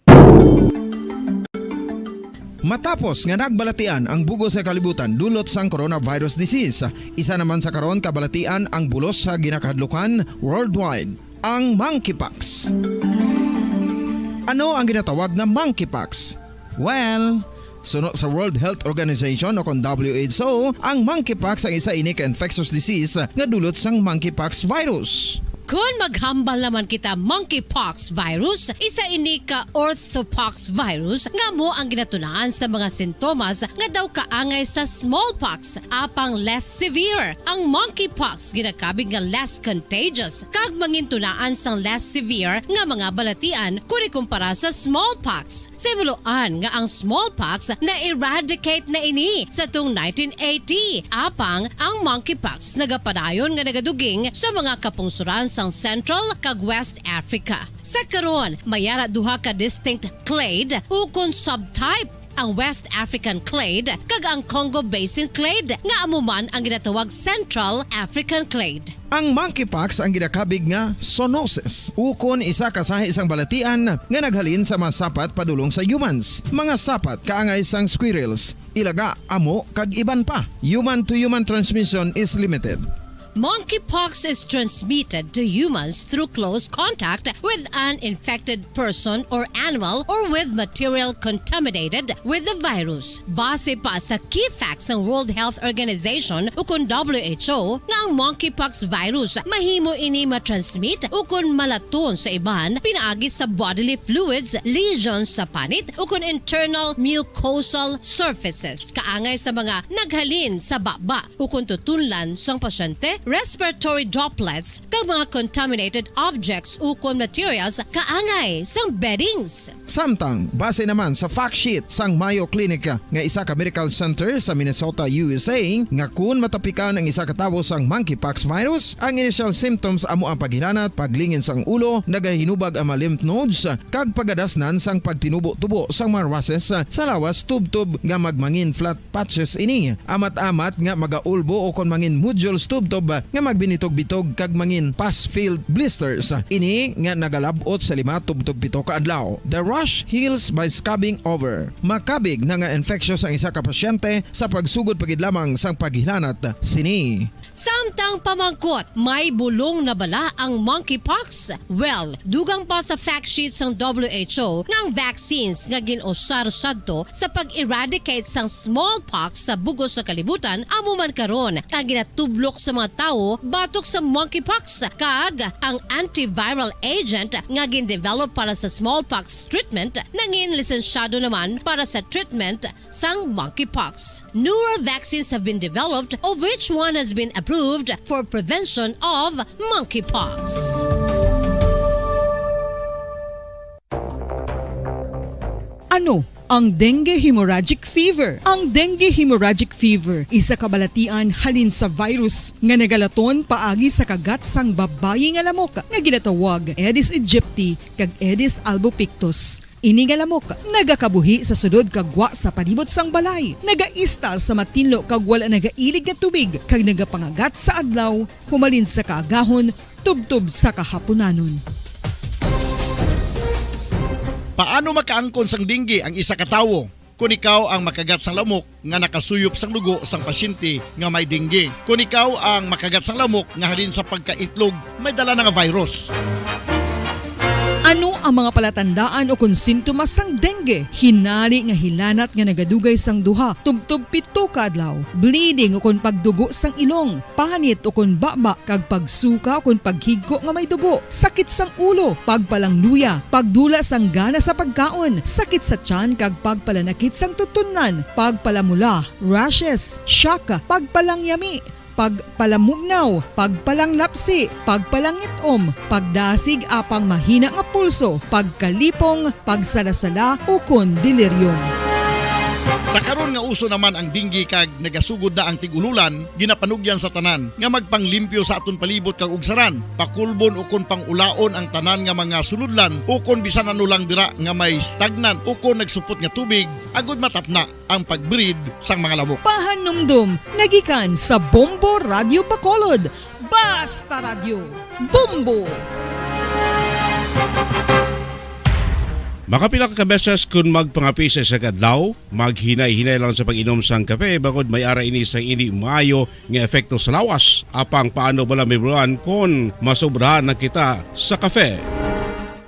Matapos nga nagbalatian ang bugos sa kalibutan dulot sang coronavirus disease, isa naman sa karon kabalatian ang bulos sa ginakahadlukan worldwide, ang monkeypox. Ano ang ginatawag nga monkeypox? Well, suno sa World Health Organization o kon W H O, ang monkeypox ang isa ini ka infectious disease nga dulot sang monkeypox virus. Kon maghambal naman kita monkeypox virus, isa ini ka orthopox virus nga amo ang ginatunaan sa mga sintomas nga daw kaangay sa smallpox, apang less severe. Ang monkeypox ginakabig nga less contagious kag mangintunaan sang less severe nga mga balatian kon ikumpara sa smallpox. Sa himuloan nga ang smallpox na-eradicate na ini sa tuong nineteen eighty, apang ang monkeypox nagapadayon nga nagaduging sa mga kapungsoran sang Central kag West Africa. Sa karon, may ara duha ka distinct clade ukon subtype, ang West African clade kag ang Congo Basin clade, nga amo man ang ginatawag Central African clade. Ang monkeypox ang ginakabig nga zoonosis, ukon isa ka sahi sang balatian nga naghalin sa mga sapat padulong sa humans, mga sapat kaangay sang squirrels, ilaga, amo, kag iban pa. Human-to-human transmission is limited. Monkeypox is transmitted to humans through close contact with an infected person or animal or with material contaminated with the virus. Base pa sa key facts sang World Health Organization ukon W H O, nga ang monkeypox virus mahimo ini matransmit ukon malaton sa iban pinaagi sa bodily fluids, lesions sa panit, ukon internal mucosal surfaces, kaangay sa mga naghalin sa baba ukon tutunlan sang pasyente, respiratory droplets, kag mga contaminated objects ukon materials kaangay sang beddings. Samtang, base naman sa fact sheet sang Mayo Clinic nga isa ka medical center sa Minnesota, U S A, nga kun matapikan ang isa ka tawo sang monkeypox virus, ang initial symptoms amo ang paghilanat, paglingin sang ulo, nagahinubag ang mga lymph nodes, kag pagadasnan sang pagtinubo-tubo sang mga rushes sa lawas tubtob nga magmangin flat patches ini, amat-amat nga magaulbo ukon mangin nodules tubtob nga magbinitog-bitog kag mangin pus-filled blisters. Ini nga nagalab-ot sa lima tubtob pito ka adlaw. The rash heals by scabbing over. Makabig na nga infectious ang isa ka pasyente sa pagsugod pa gid lamang sang paghilanat sini. Samtang pamangkot, may bulong na bala ang monkeypox? Well, dugang pa sa fact sheet sang W H O nga ang vaccines nga gin-usar sadto sa pag-eradicate sang smallpox sa bugos sa kalibutan amo man karon ang ginatublok sa mga tawo batok sa monkeypox, kag ang antiviral agent nga gin-develop para sa smallpox treatment nangin lisensyado naman para sa treatment sang monkeypox. Newer vaccines have been developed, of which one has been approved for prevention of monkeypox. Ano ang dengue hemorrhagic fever? Ang dengue hemorrhagic fever, isa ka balatian halin sa virus nga nagalaton paagi sa kagat sang babayi nga lamok nga ginatawag Aedes aegypti kag Aedes albopictus. Ini nga lamok nagakabuhi sa sulod kag gwa sa palibot sang balay, nagaistar sa matinlo kag wala nagailig nga tubig, kag nagapangagat sa adlaw humalin sa kaagahon tubtob sa kahaponanon. Paano makaangkon sang dengue ang isa ka tawo? Kon ikaw ang makagat sang lamok nga nakasuyop sang dugo sang pasyente nga may dengue, kon ikaw ang makagat sang lamok nga halin sa pagkaitlog may dala na nga virus. Ano ang mga palatandaan o kon sintomas sang dengue? Hinali nga hilanat nga nagadugay sang duha tubtob pito ka adlaw, bleeding o kon pagdugo sang ilong, panit o kon baba, kag pagsuka o kon paghigko nga may dugo, sakit sang ulo, pagpalangluya, pagdula sang gana sa pagkaon, sakit sa tiyan kag pagpalanakit sang tutunlan, pagpalamula, rashes, shock, pagpalangyami, pagpalamugnaw, pagpalanglapsi, pagpalangit-om, pagdasig apang mahina nga pulso, pagkalipong, pagsala-sala, ukon delirium. Sa karon nga uso naman ang dengue kag nagasugod na ang tig-ululan, ginapanugyan sa tanan nga magpanglimpyo sa aton palibot kag ugsaran, pakulbon ukon pangulaon ang tanan nga mga sulodlan ukon bisan ano lang dira nga may stagnant ukon nagsupot nga tubig, agud matapna ang pag-breed sang mga lamok. Pahanumdom nagikan sa Bombo Radio Bacolod. Basta Radyo, Bombo! Makapila ka beses kun magpangape sa isa ka adlaw, maghinay-hinay lang sa pag-inom sang kape, bangod may ara ini sang indi maayo nga epekto sa lawas. Apang paano bala, Ma'am Ron, kon masobrahan na kita sa kape?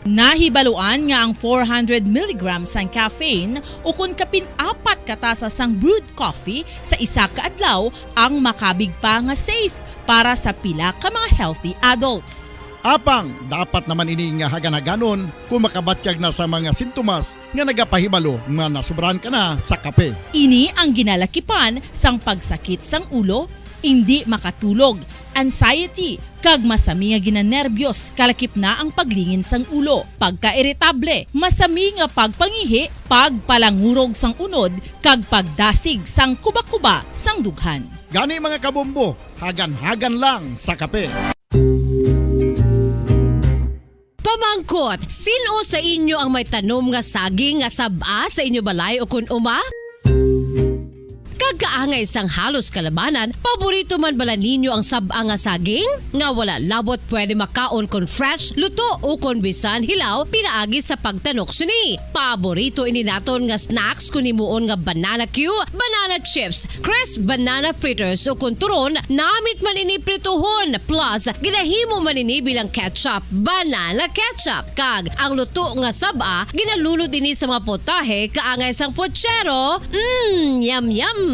Nahibaluan nga ang four hundred milligrams sang caffeine, ukon kapin apat ka tasa sang brewed coffee sa isa ka adlaw, ang makabig pa nga safe para sa pila ka mga healthy adults. Apang dapat naman ini nga hagan-haganon kon makabatyag na sa mga sintomas nga nagapahibalo nga nasobrahan ka na sa kape. Ini ang ginalakipan sang pagsakit sang ulo, indi makatulog, anxiety, kag masami nga ginanerbyos, kalakip na ang paglingin sang ulo, pagkairitable, masami nga pagpangihi, pagpalangurog sang unod, kag pagdasig sang kubakuba sang dughan. Gani, mga kabombo, hagan-hagan lang sa kape. Pamangkot, sin-o sa inyo ang may tanom nga saging nga sab-a sa inyo balay ukon uma? Kag kaangay sang halos kalabanan, paborito man bala ninyo ang sab-a nga saging? Nga wala labot pwede makaon kon fresh, luto, ukon bisan hilaw pinaagi sa pagtanok sini. Paborito ini naton nga snacks kon himuon nga banana cue, banana chips, crisp banana fritters, ukon turon, namit man ini prituhon, plus ginahimo man ini bilang ketchup, banana ketchup, kag ang luto nga sab-a ginalunod ini sa mga potahe kaangay sang puchero. Mm, yum, yum!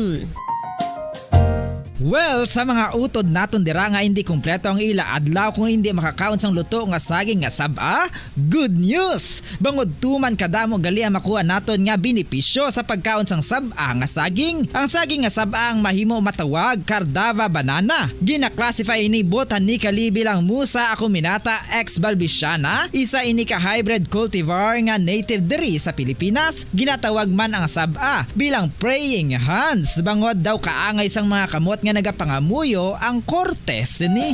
Well, sa mga utod naton dira nga indi kompleto ang ila adlaw kung indi makakaon sang luto nga saging nga sab-a, good news! Bangod tuman kadamo gali ang makuha naton nga benepisyo sa pagkaon sang sab-a nga saging. Ang saging nga sab-a ang mahimo matawag Cardava banana. Gina-classify ini botanically bilang Musa acuminata ex balbisiana. Isa ini ka hybrid cultivar nga native diri sa Pilipinas. Ginatawag man ang sab-a bilang praying hands, bangod daw kaangay sang mga kamot nga nagapangamuyo ang korte sini.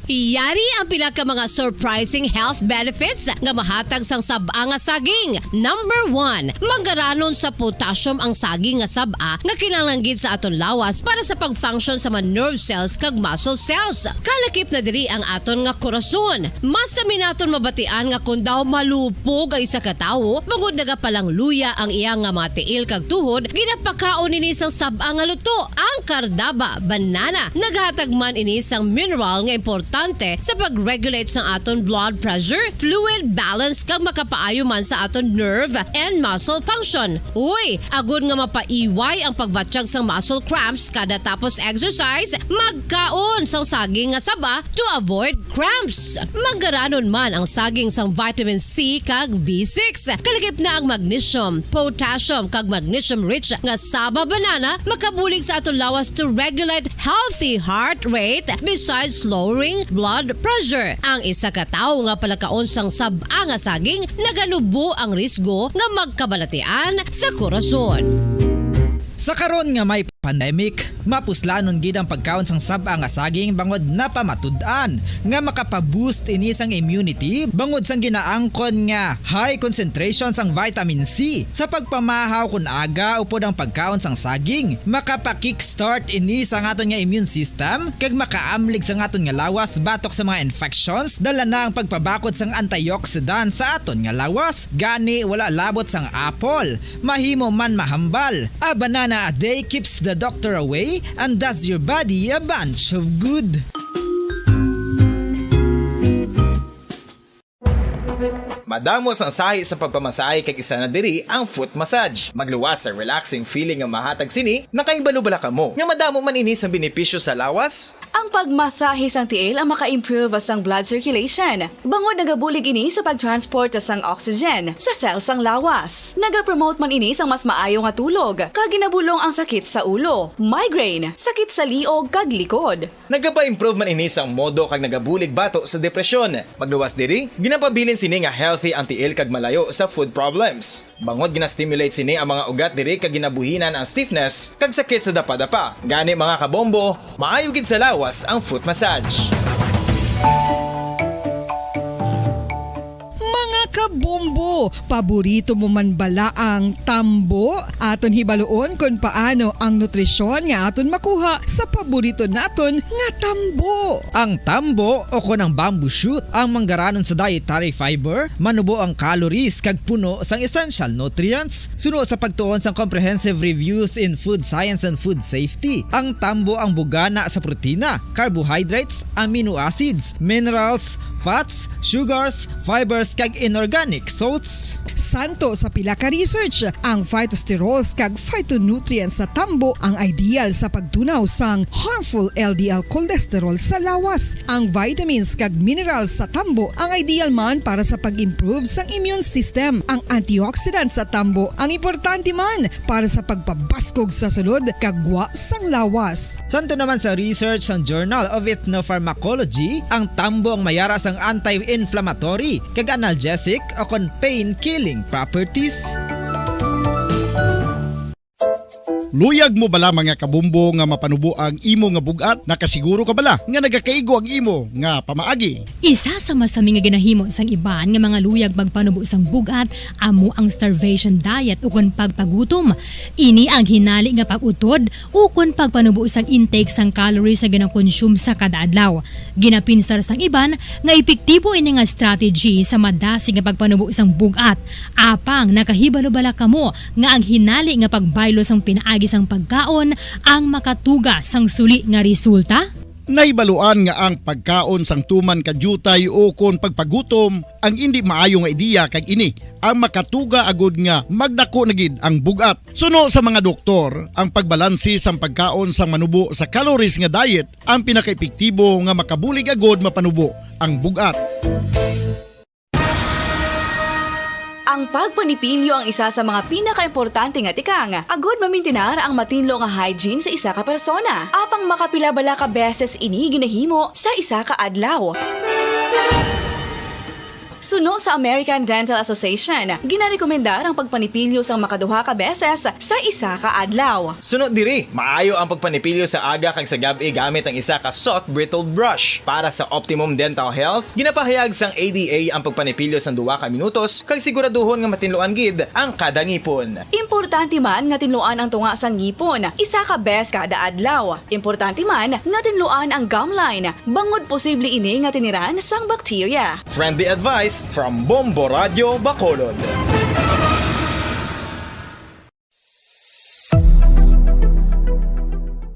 Yari ang pila ka mga surprising health benefits nga mahatag sang sab-a nga saging. Number one, manggaranon sa potassium ang saging nga sab-a nga kinahanglan gid sa aton lawas para sa pag-function sa mga nerve cells kag muscle cells. Kalakip na diri ang aton nga korason. Masami naton mabatian nga kon daw malupog ang isa ka tawo, bangod nagapalangluya ang iya nga mga tiil kag tuhod, ginapakaon ini sang sab-a nga luto, ang Cardava banana. Naghatag man ini sang mineral nga importante sa pag-regulate sang aton blood pressure, fluid balance, kag makapaayo man sa aton nerve and muscle function. Uy, agod nga mapaiway ang pagbatyag sang muscle cramps kada tapos exercise, magkaon sang saging nga saba to avoid cramps. Manggaranon man ang saging sang vitamin C kag B six. Kalakip na ang magnesium, potassium, kag magnesium-rich nga saba banana makabulig sa aton lawas to regulate healthy heart rate besides lowering blood pressure. Ang isa ka tawo nga palakaon sang sab-a nga saging naganubo ang risgo nga magkabalatian sa korason. Sa karon nga may pandemic, mapuslanon gid ang pagkaon sang sab-a nga saging bangod napamatud-an nga makapa-boost ini sang immunity bangod sang ginaangkon nga high concentration sang vitamin C. Sa pagpamahaw kon aga upod ang pagkaon sang saging, makapa-kickstart ini sa aton nga immune system kag makaamlig sa aton nga lawas batok sa mga infections. Dala na ang pagpabakod sang antioxidant sa aton nga lawas, gani wala labot sang apple. Mahimo man mahambal. A banana a day keeps the doctor away and does your body a bunch of good. Madamo sang sahi sa pagpamasahe kag isa na diri ang foot massage. Magluwas sa relaxing feeling nga mahatag sini. Nakahibalo bala kamo nga madamo man ini sang benepisyo sa lawas? Ang pagmasahe sang tiil ang maka-improve sang blood circulation, bangod nagabulig ini sa pag-transport sang oxygen sa cell sang lawas. Nagapromote man ini sang mas maayo nga tulog, kag ginabulong ang sakit sa ulo, migraine, sakit sa liog, kag likod. Nagapa-improve man ini sang modo kag nagabulig bato sa depresyon. Magluwas diri, ginapabilin sini nga healthy ang tiil kag malayo sa foot problems. Bangod gina-stimulate sini ang mga ugat diri kag ginabuhinan ang stiffness kag sakit sa dapadapa. Gani, mga kabombo, maayo gid sa lawas ang foot massage. Mga kabombo, paborito mo man bala ang tambo? Aton hibaluon kon paano ang nutrisyon nga aton makuha sa paborito naton nga tambo. Ang tambo o kon ang bamboo shoot ang manggaranon sa dietary fiber, manubo ang calories kag puno sang essential nutrients. Suno sa pagtuon sang Comprehensive Reviews in Food Science and Food Safety, ang tambo ang bugana sa protina, carbohydrates, amino acids, minerals, fats, sugars, fibers, kag inorganic salts. Santo sa pila ka research, ang phytosterols kag phytonutrients sa tambo ang ideal sa pagtunaw sang harmful L D L cholesterol sa lawas. Ang vitamins kag minerals sa tambo ang ideal man para sa pag-improve sang immune system. Ang antioxidants sa tambo ang importante man para sa pagpabaskog sa sulod kag gwa sang lawas. Santo naman sa research sang Journal of Ethnopharmacology, ang tambo ang mayara sang anti-inflammatory kag analgesic o kon pain-killing properties. Luyag mo bala, mga kabumbo, nga mapanubo ang imo nga bug-at? Nakasiguro ka bala nga nagakaigo ang imo nga pamaagi? Isa sa masami nga ginahimo sang iban nga mga luyag magpanubo sang bug-at amo ang starvation diet ukon pagpagutom. Ini ang hinali nga pag-utod ukon pagpanubo sang intake sang calories nga ginakonsume sa kada adlaw. Ginapinsar sang iban nga epektibo ini nga strategy sa madasig nga pagpanubo sang bug-at. Apang nakahibalo bala kamo nga ang hinali nga pagbaylo sang pinaagi sang pagkaon ang makatuga sang suli nga resulta? Nahibaluan nga ang pagkaon sang tuman ka diutay ukon pagpagutom ang indi maayo nga ideya, kag ini ang makatuga agud nga magdako na gid ang bug-at. Suno sa mga doktor, ang pagbalanse sang pagkaon sang manubo sa calories nga diet ang pinakaepektibo nga makabulig agud mapanubo ang bug-at. Ang pagpanipilyo ang isa sa mga pinakaimportante nga tikang agud mamintinar ang matinlo nga hygiene sa isa ka persona. Apang makapila bala ka beses ini ginahimo sa isa ka adlaw? Suno sa American Dental Association, ginarekomendar ang pagpanipilyo sang makaduha ka beses sa isa ka adlaw. Suno diri, maayo ang pagpanipilyo sa aga kag sa gab-i gamit ang isa ka soft bristled brush. Para sa optimum dental health, ginapahayag sang A D A ang pagpanipilyo sang duha ka minutos kag siguraduhon nga matinluan gid ang kada ngipon. Importante man nga tinluan ang tunga sang ngipon isa ka bes kada adlaw. Importante man nga tinluan ang gum line bangod posible ini nga tiniran sang bakterya. Friendly advice from Bombo Radyo Bacolod.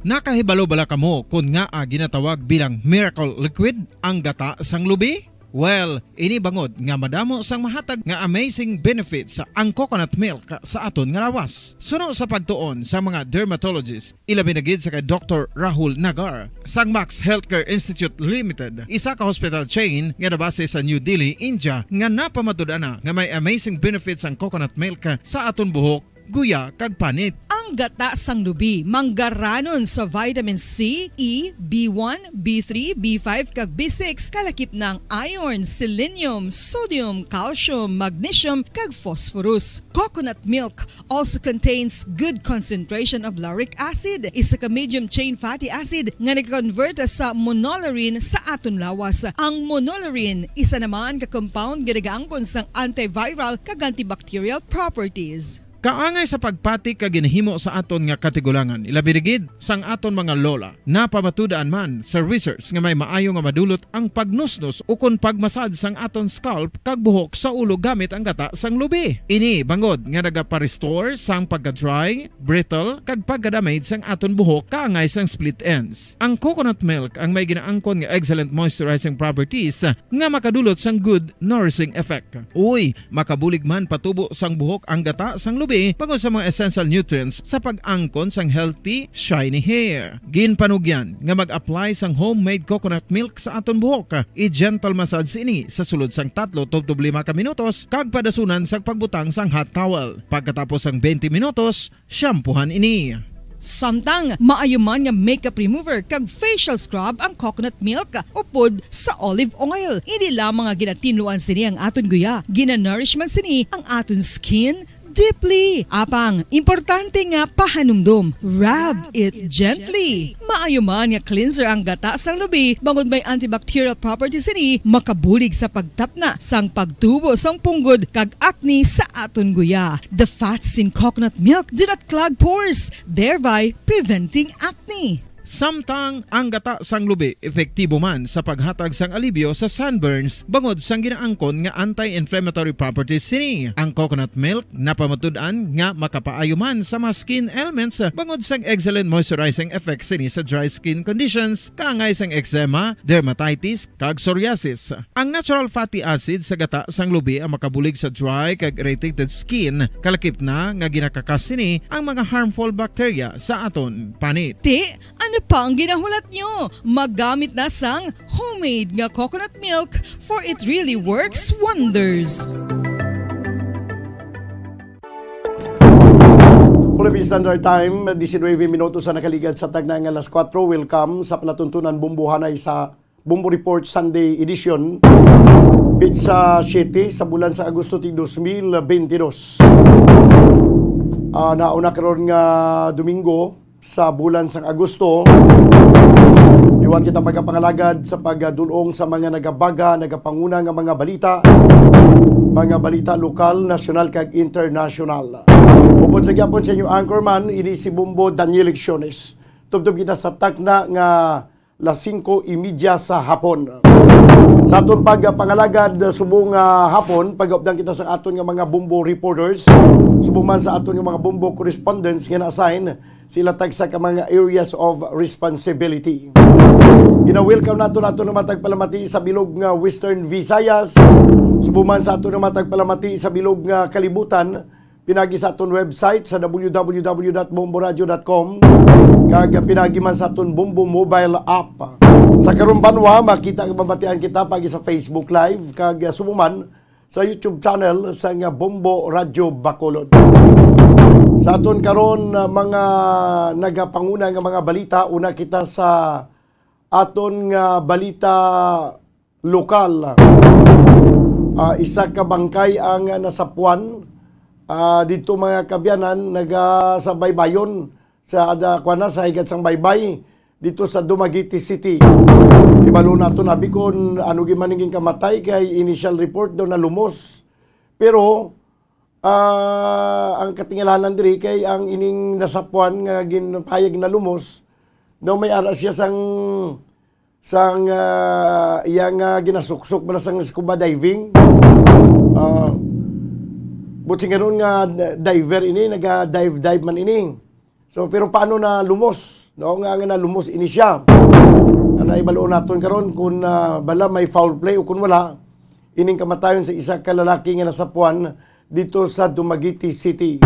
Nakahibalo bala kamo kon ngaa ginatawag bilang miracle liquid ang gata sang lubi? Well, ini bangod nga madamo sang mahatag nga amazing benefits ang coconut milk sa aton nga lawas. Suno sa pagtuon sa mga dermatologist, ilabi na gid sa kay Doktor Rahul Nagar sang Max Healthcare Institute Limited, isa ka hospital chain nga nabase sa New Delhi, India, nga napamatud-an na nga may amazing benefits ang coconut milk sa aton buhok, guya, kag panit. Ang Gata sang lubi, manggaranon sa vitamin C, E, B one, B three, B five, kag B six, kalakip na ang iron, selenium, sodium, calcium, magnesium, kag phosphorus. Coconut milk also contains good concentration of lauric acid, isa ka medium chain fatty acid nga nag-convert sa monolaurin sa aton lawas. Ang monolaurin isa naman ka compound nga nagaangkon sang antiviral kag antibacterial properties. Kaangay sa pagpati ka ginahimo sa aton nga katigulangan, ilabi na gid sang aton mga lola. Napamatud-an man sa research nga may maayo nga madulot ang pagnusnos ukon pagmasad sang aton scalp kag buhok sa ulo gamit ang gata sang lubi. Ini bangod nga nagapa-restore sang pagka-dry, brittle, kag pagka-damage sang aton buhok kaangay sang split ends. Ang coconut milk ang may ginaangkon nga excellent moisturizing properties nga makadulot sang good nourishing effect. Uy, makabulig man patubo sang buhok ang gata sang lubi bangod sa mga essential nutrients sa pag-angkon sang healthy, shiny hair. Ginpanugyan nga mag-apply sang homemade coconut milk sa aton buhok. I-gentle massage ini sa sulod sang tatlo tubtob lima ka minutos kag padasunan sa pagbutang sang hot towel. Pagkatapos sang twenty minutos, shampoohan ini. Samtang maayo man nga makeup remover kag facial scrub ang coconut milk upod sa olive oil. Hindi lamang nga ginatinluan sini ang aton guya, ginanourish man sini ang aton skin deeply. Apang, importante nga pahanumdom, rub it gently. Maayo man nga cleanser ang gata sang lubi, bangod may antibacterial properties sini, makabulig sa pagtapna sang pagtubo sang punggod kag acne sa aton guya. The fats in coconut milk do not clog pores, thereby preventing acne. Samtang ang gata sang lubi epektibo man sa paghatag sang alibyo sa sunburns bangod sang ginaangkon nga anti-inflammatory properties sini. Ang coconut milk napamatud-an nga makapaayo man sa mga skin ailments bangod sang excellent moisturizing effect sini sa dry skin conditions, kaangay sang eczema, dermatitis, kag psoriasis. Ang natural fatty acid sa gata sang lubi ang makabulig sa dry kag irritated skin, kalakip na nga ginakakas sini ang mga harmful bacteria sa aton panit. Ti, ano pa ang ginahulat nyo? Maggamit na sang homemade nga coconut milk, for it really works wonders. Philippine Standard Time, diecinuebe minutos sa nakaligad sa tagna nga alas kuwatro. Welcome sa palatuntunan Bombohanay sa Bombo Report Sunday Edition, petsa siyete sa bulan sa Agosto ti dos mil bentidós. Ah, nauna karon nga Domingo sa bulan sang Agosto, liwat kita magapangalagad sa pagdul-ong sa mga nagabaga, nagapanguna nga mga balita, mga balita lokal, nasyonal, kag internasyonal. Upod sa gyapon sa inyo anchorman, ini si Bombo Daniel Lecciones. Tubtob kita sa takna nga las singko y media sa hapon. Sa aton pagpangalagad subong nga hapon, pag-updan kita sa aton nga mga Bombo reporters, subong man sa aton nga mga Bombo correspondents nga na-assign sila tagsa ka mga areas of responsibility. Gina-welcome nato nato nga matag palamati sa bilog nga Western Visayas, subong man sa aton nga matag palamati sa bilog nga kalibutan, pinagi sa aton website sa W W W dot bomboradio dot com, kag pinagi man sa aton Bombo mobile app. Sa karong banwa, makita kag mabatian kita pagi sa Facebook Live kag, ah, subong man sa YouTube channel sa nga Bombo Radyo Bacolod. Sa aton karon, ah, mga nagapanguna nga mga balita, una kita sa aton nga balita lokal. Ah, isa ka bangkay ang nasapuan, ah, didto, mga kaabyanan, naga sa baybayon sa ada, kuwan na, sa higad sang baybay didto sa Dumaguete City. Ibalo naton abi kon ano gid man ang ginkamatay, kay initial report daw nalumos. Pero, ah, ang katingalanan diri kay ang ining nasapuan nga ginpahayag nalumos daw may ara siya sang sang, ah, iya nga ginasuksok bala sang scuba diving. Ah, buot silingon nga d-, diver ini, naga-dive-dive man ini. So, pero paano na lumos? No, nga, nga nalumos ini siya. Ang nahibaloon naton karon kung, ah, bala may foul play o kung wala, ining kamatayon sa isa ka lalaki nga nasapuan dito sa Dumaguete City.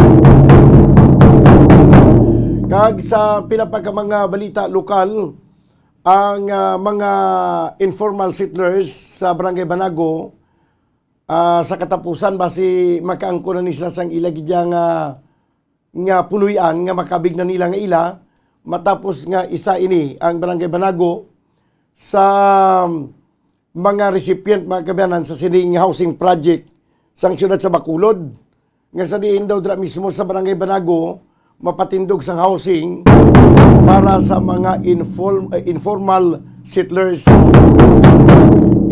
Kag sa pila pa ka mga balita lokal, ang, ah, mga informal settlers sa Barangay Banago, ah, sa katapusan, basi makaangkon na ni sila sang ila gid nga nga puloy-an nga makabig na nila nga ila, matapos nga isa ini ang Barangay Banago sa mga recipient, mga kaabyanan, sa sining housing project sang siyudad sa Bacolod, nga sa diin daw dira mismo sa Barangay Banago mapatindog sang housing para sa mga inform-, eh, informal settlers.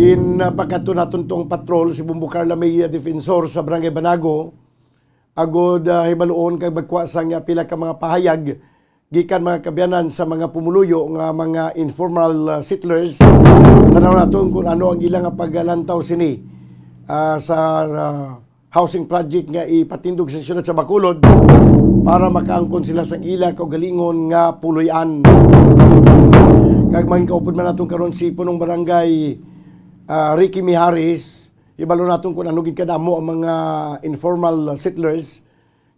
In, ah, pagkadto naton tong patrol, si Bombo Carla Mejia, defensor sa Barangay Banago, agod, ah, hibaluon kag magkuha sang, ah, pila ka mga pahayag gikan, mga kaabyanan, sa mga pumuluyo nga mga informal, ah, settlers. Tan-aw naton kung ano ang ila nga paglantaw sini, ah, sa, ah, housing project nga ipatindog sa siyudad sa Bacolod para makaangkon sila sang ila kaugalingon nga puloy-an. Kag mangin kaupod man naton karon si Punong Barangay, ah, Ricky Mijares, hibalo naton kung ano gid kadamo ang mga informal settlers,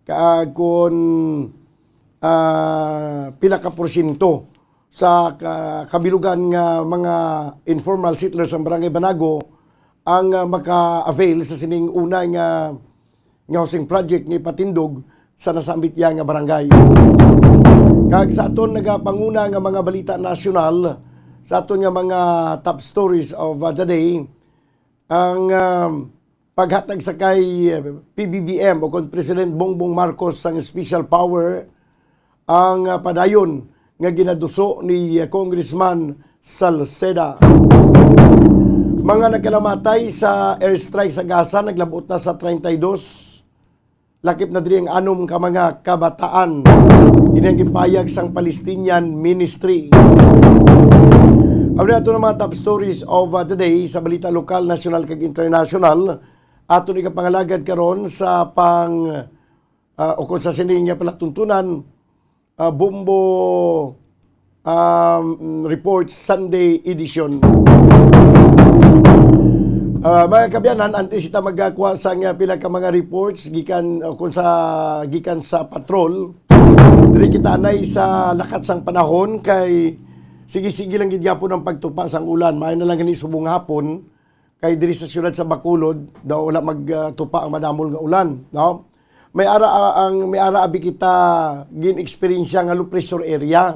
kag kung, ah, pila ka porsyento sa ka-, kabilugan nga mga informal settlers ang Barangay Banago ang, ah, maka-avail sa sining una nga, nga housing project nga ipatindog sa nasambit iya nga barangay. Kag sa aton nagapanguna nga mga balita nasyonal, sa aton nga mga top stories of, uh, the day, ang, um, paghatag sa kay, uh, P B B M o kon President Bongbong Marcos sang special power ang, ah, padayon nga ginaduso ni, ah, Congressman Salceda. Mga nagkalamatay sa airstrike sa Gaza naglabot na sa treinta y dos. Lakip na diri ang anom ka mga kabataan. Ini ang ginpahayag sang Palestinian Ministry. Amo na ato ang mga top stories of, uh, the day sa balita lokal, nasyonal, kag internasyonal. Aton ikapangalagad karon sa pang ah, o kung sa sining nga palatuntunan, ah, Bombo, um, Report Sunday Edition. Ah, mga kaabyanan, antes kita magkuha sa nga pila ka mga reports gikan, o kung sa, gikan sa patrol, diri kita anay sa lakat sang panahon kay sige-sige lang gid gyapon ang pagtupa sang ulan. Maayo na lang gani subong hapon, kay diri sa siyudad sa Bacolod daw wala mag, ah, tupa ang madamol nga ulan, no? May ara, ah, ang, may ara abi kita gin-eksperyensya nga low pressure area,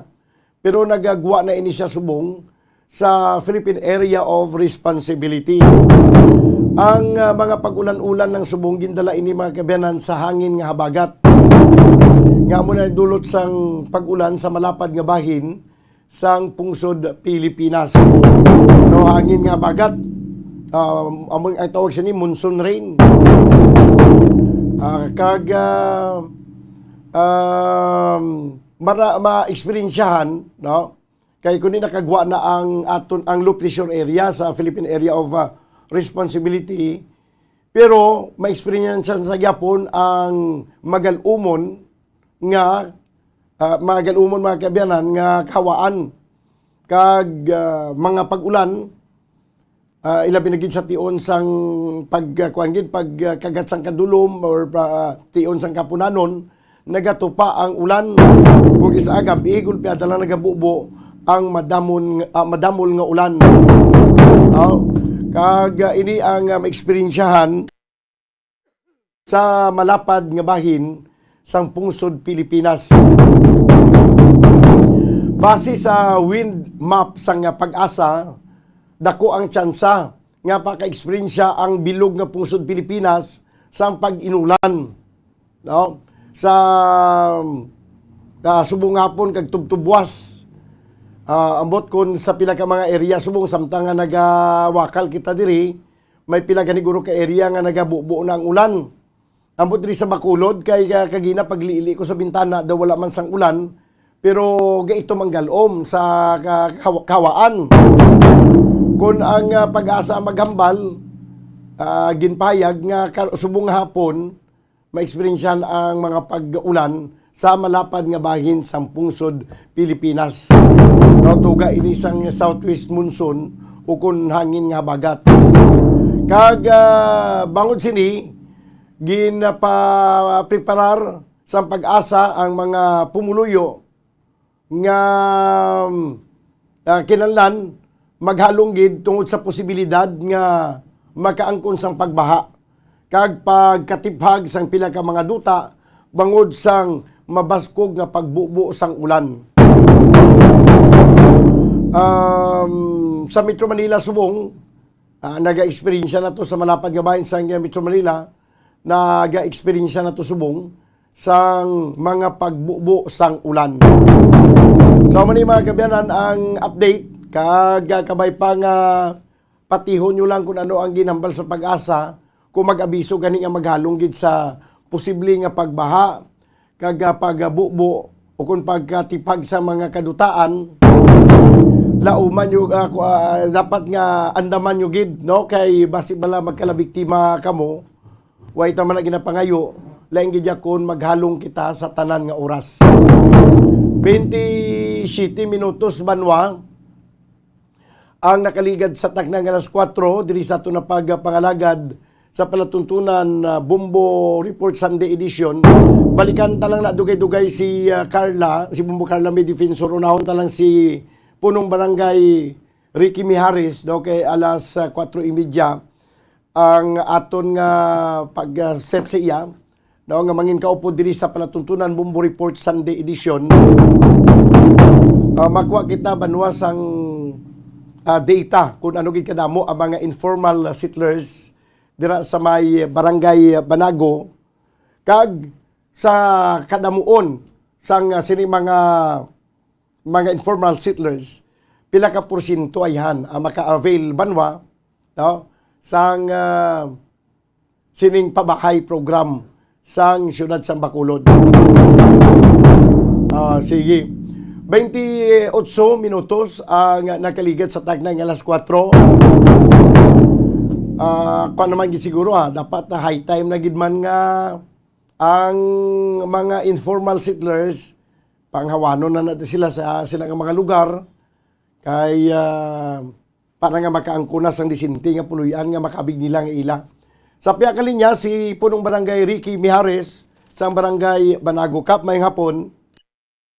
pero nagagwa na ini siya subong sa Philippine Area of Responsibility. Ang, ah, mga pag-ulan-ulan ng subong gindala ini, mga kaabyanan, sa hangin nga habagat nga amo na dulot sang pag-ulan sa malapad nga bahin sang pungsod Pilipinas. No, hangin nga habagat, ah, amo ang tawag sini monsoon rain. Ah, kag, ah, um, mara-, ma-eksperyensyahan, no? Kay kundi nakagwa na ang aton, ang low pressure area sa Philippine Area of, ah, Responsibility, pero ma-eksperyensyahan sa gyapon ang magal-umon nga, ah, magal-umon, mga kaabyanan, nga kahawaan kag, ah, mga pag-ulan, ah, ilabi na gid sa tion sang pag, ah, kuwan gid, pag, ah, kagat sang kadulom or pa, tion sang kapunanon, nagatupa ang ulan. Kung isa gabi, gulpiada lang nagabubo ang madamon, ah, madamol nga ulan. Oh, kag, ah, ini ang, ah, maeksperiensyahan sa malapad nga bahin sang pungsod Pilipinas. Base sa wind map sang PAGASA, dako ang tsansa nga maka-eksperyensya ang bilog nga pungsod Pilipinas sang pag-inulan, no? Sa, ah, subong hapon kag tubtubwas, ah, ambot kon sa pila ka mga area subong, samtang nga nagawakal kita diri, may pila gani guro ka area nga nagabubo na ang ulan. Ambot diri sa Bacolod, kay, ah, kagina paglili ko sa bintana, daw wala man sang ulan, pero gaitom ang galom sa ka-, kawa-, kawaan. Kon ang, ah, PAGASA maghambal, ah, ginpahayag nga kar-, subong nga hapon, maeksperiensyahan ang mga pag-ulan sa malapad nga bahin sang pungsod Pilipinas. Natuga ini sang southwest monsoon o kon hangin nga habagat. Kag, ah, bangod sini, ginapapreparar sang PAGASA ang mga pumuluyo nga, ah, kinahanglan maghalong gid tungod sa posibilidad nga makaangkon sang pagbaha kag pagkatiphag sang pila ka mga duta bangod sang mabaskog nga pagbubo sang ulan. Um, sa Metro Manila subong, ah, naga-eksperyensya na to sa malapad nga bahin sang Metro Manila, naga-eksperyensya na to subong sang mga pagbubo sang ulan. So, amo ni, mga kaabyanan, ang update, kag, ah, kabay pa nga patihon nyo lang kung ano ang ginhambal sa PAGASA, kung mag-abiso gani nga maghalong gid sa posible nga pagbaha, kag, ah, pagbubo, o kung pagkatipag sa mga kadutaan, lauman nyo, ah, ku-, ah, dapat nga andaman nyo gid, no? Kay basi bala magkalabiktima kamo, way ta man na ginapangayo, lain gid ya kon maghalong kita sa tanan nga oras. Twenty-siyete minutos, banwa, ang nakaligad sa takna nga alas kuwatro diri sa aton nga pagpangalagad sa palatuntunan, ah, Bombo Report Sunday Edition. Balikan ta lang na dugay-dugay si, ah, Carla, si Bombo Carla may defensor. Unahon ta lang si Punong Barangay Ricky Mijares, no, kay alas, ah, kuwatro y media ang aton nga pag, ah, set sa iya, no, nga mangin kaupod diri sa palatuntunan Bombo Report Sunday Edition. Ah, makuha kita, banwa, sang, ah, data kung ano gid kadamo ang mga informal settlers dira sa may Barangay Banago, kag sa kadamuon sang, ah, sini mga, mga informal settlers, pila ka porsyento ayhan ang maka-avail, banwa, no, sang, ah, sining pabahay program sang siyudad sang Bacolod. Ah, sige. Twenty-eight minutos ang nakaligad sa takna nga alas kuwatro. Ah, kuwan naman gid siguro, ah, dapat na high time na gid man nga ang mga informal settlers, panghawanon na natin sila sa sila nga mga lugar, kay, ah, para nga makaangkon na sang disente nga puloy-an nga makabig nila nga ila. Sa pihak nga linya, si Punong Barangay Ricky Mijares sang Barangay Banago. Kap, mayong hapon.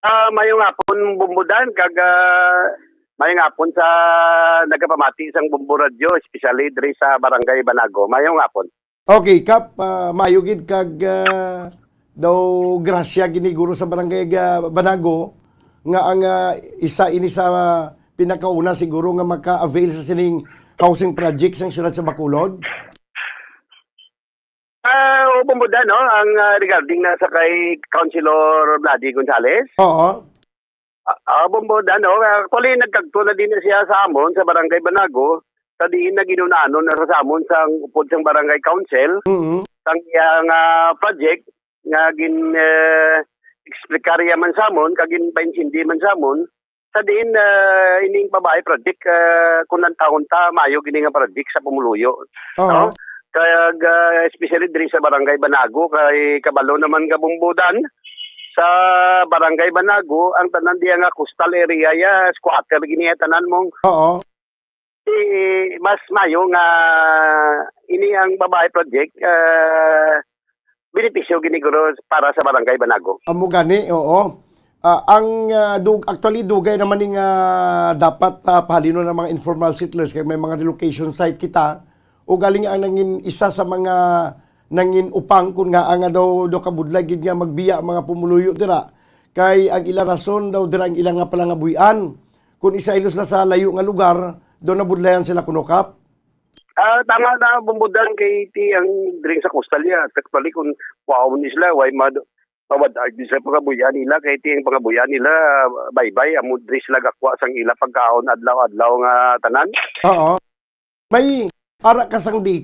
Ah, mayong hapon, Bombo Dan, kag, ah, mayong hapon sa nagapamati sang Bombo Radio, especially diri sa Barangay Banago. Mayong hapon. Okay, Kap, ah, mayo gid kag, ah, daw grasya gid ni guro sa Barangay, ah, Banago nga ang, ah, isa ini sa, ah, pinakauna siguro nga maka-avail sa sining housing project sang siyudad sa Bacolod. Ah, o, Bombo Dan, no, ang, ah, regarding na sa kay Councilor Vlady Gonzales. Oo. Ah, ah, Bombo Dan, no, ah, actually, nagkagto na din na siya sa amon sa Barangay Banago, sa diin na ginunanon na sa amon sang upod sang Barangay Council, Mm-hmm. sang iyang, ah, project nga gin, eh, explicar iya man sa amon, kag ginpaintindi man sa amon, sa diin, ah, ining pabahay project, ah, kung nantawon ta, mayo gini nga project sa pumuluyo, Oo. no? Kag, ah, especially diri sa Barangay Banago, kay kabalo naman nga Bombo Dan, sa Barangay Banago, ang tanan diya nga coastal area ya, squatter gini ya tanan mong Oo. Eh, mas mayo nga ini ang babae project, ah, benepisyo gini guro para sa Barangay Banago. Amo gani, oo. Ah, ang, ah, dug-, actually, dugay naman ni nga dapat, ah, pahalinon ang mga informal settlers kay may mga relocation site kita. Ugaling ang nangin isa sa mga nangin upang kun nga nga daw, daw kabudlay gid nga magbiya ang mga pumuluyo dira. Kay ang ila rason daw dira ang ila nga palangabuy-an. Kun isa ilos na sa layo nga lugar, daw nabudlayan sila kuno, Kap? Ah, tama na, Bombo Dan, kay ti ang dring sa coastal ya. Actually, kung kuwaon ni sila, way mad-, mawad-ag ni sa pangabuyan nila, kay ti ang pangabuyan nila, baybay, amo diri sila gakwa sang ila pagkaon adlaw-adlaw nga tanan. Oo. May ara ka sang data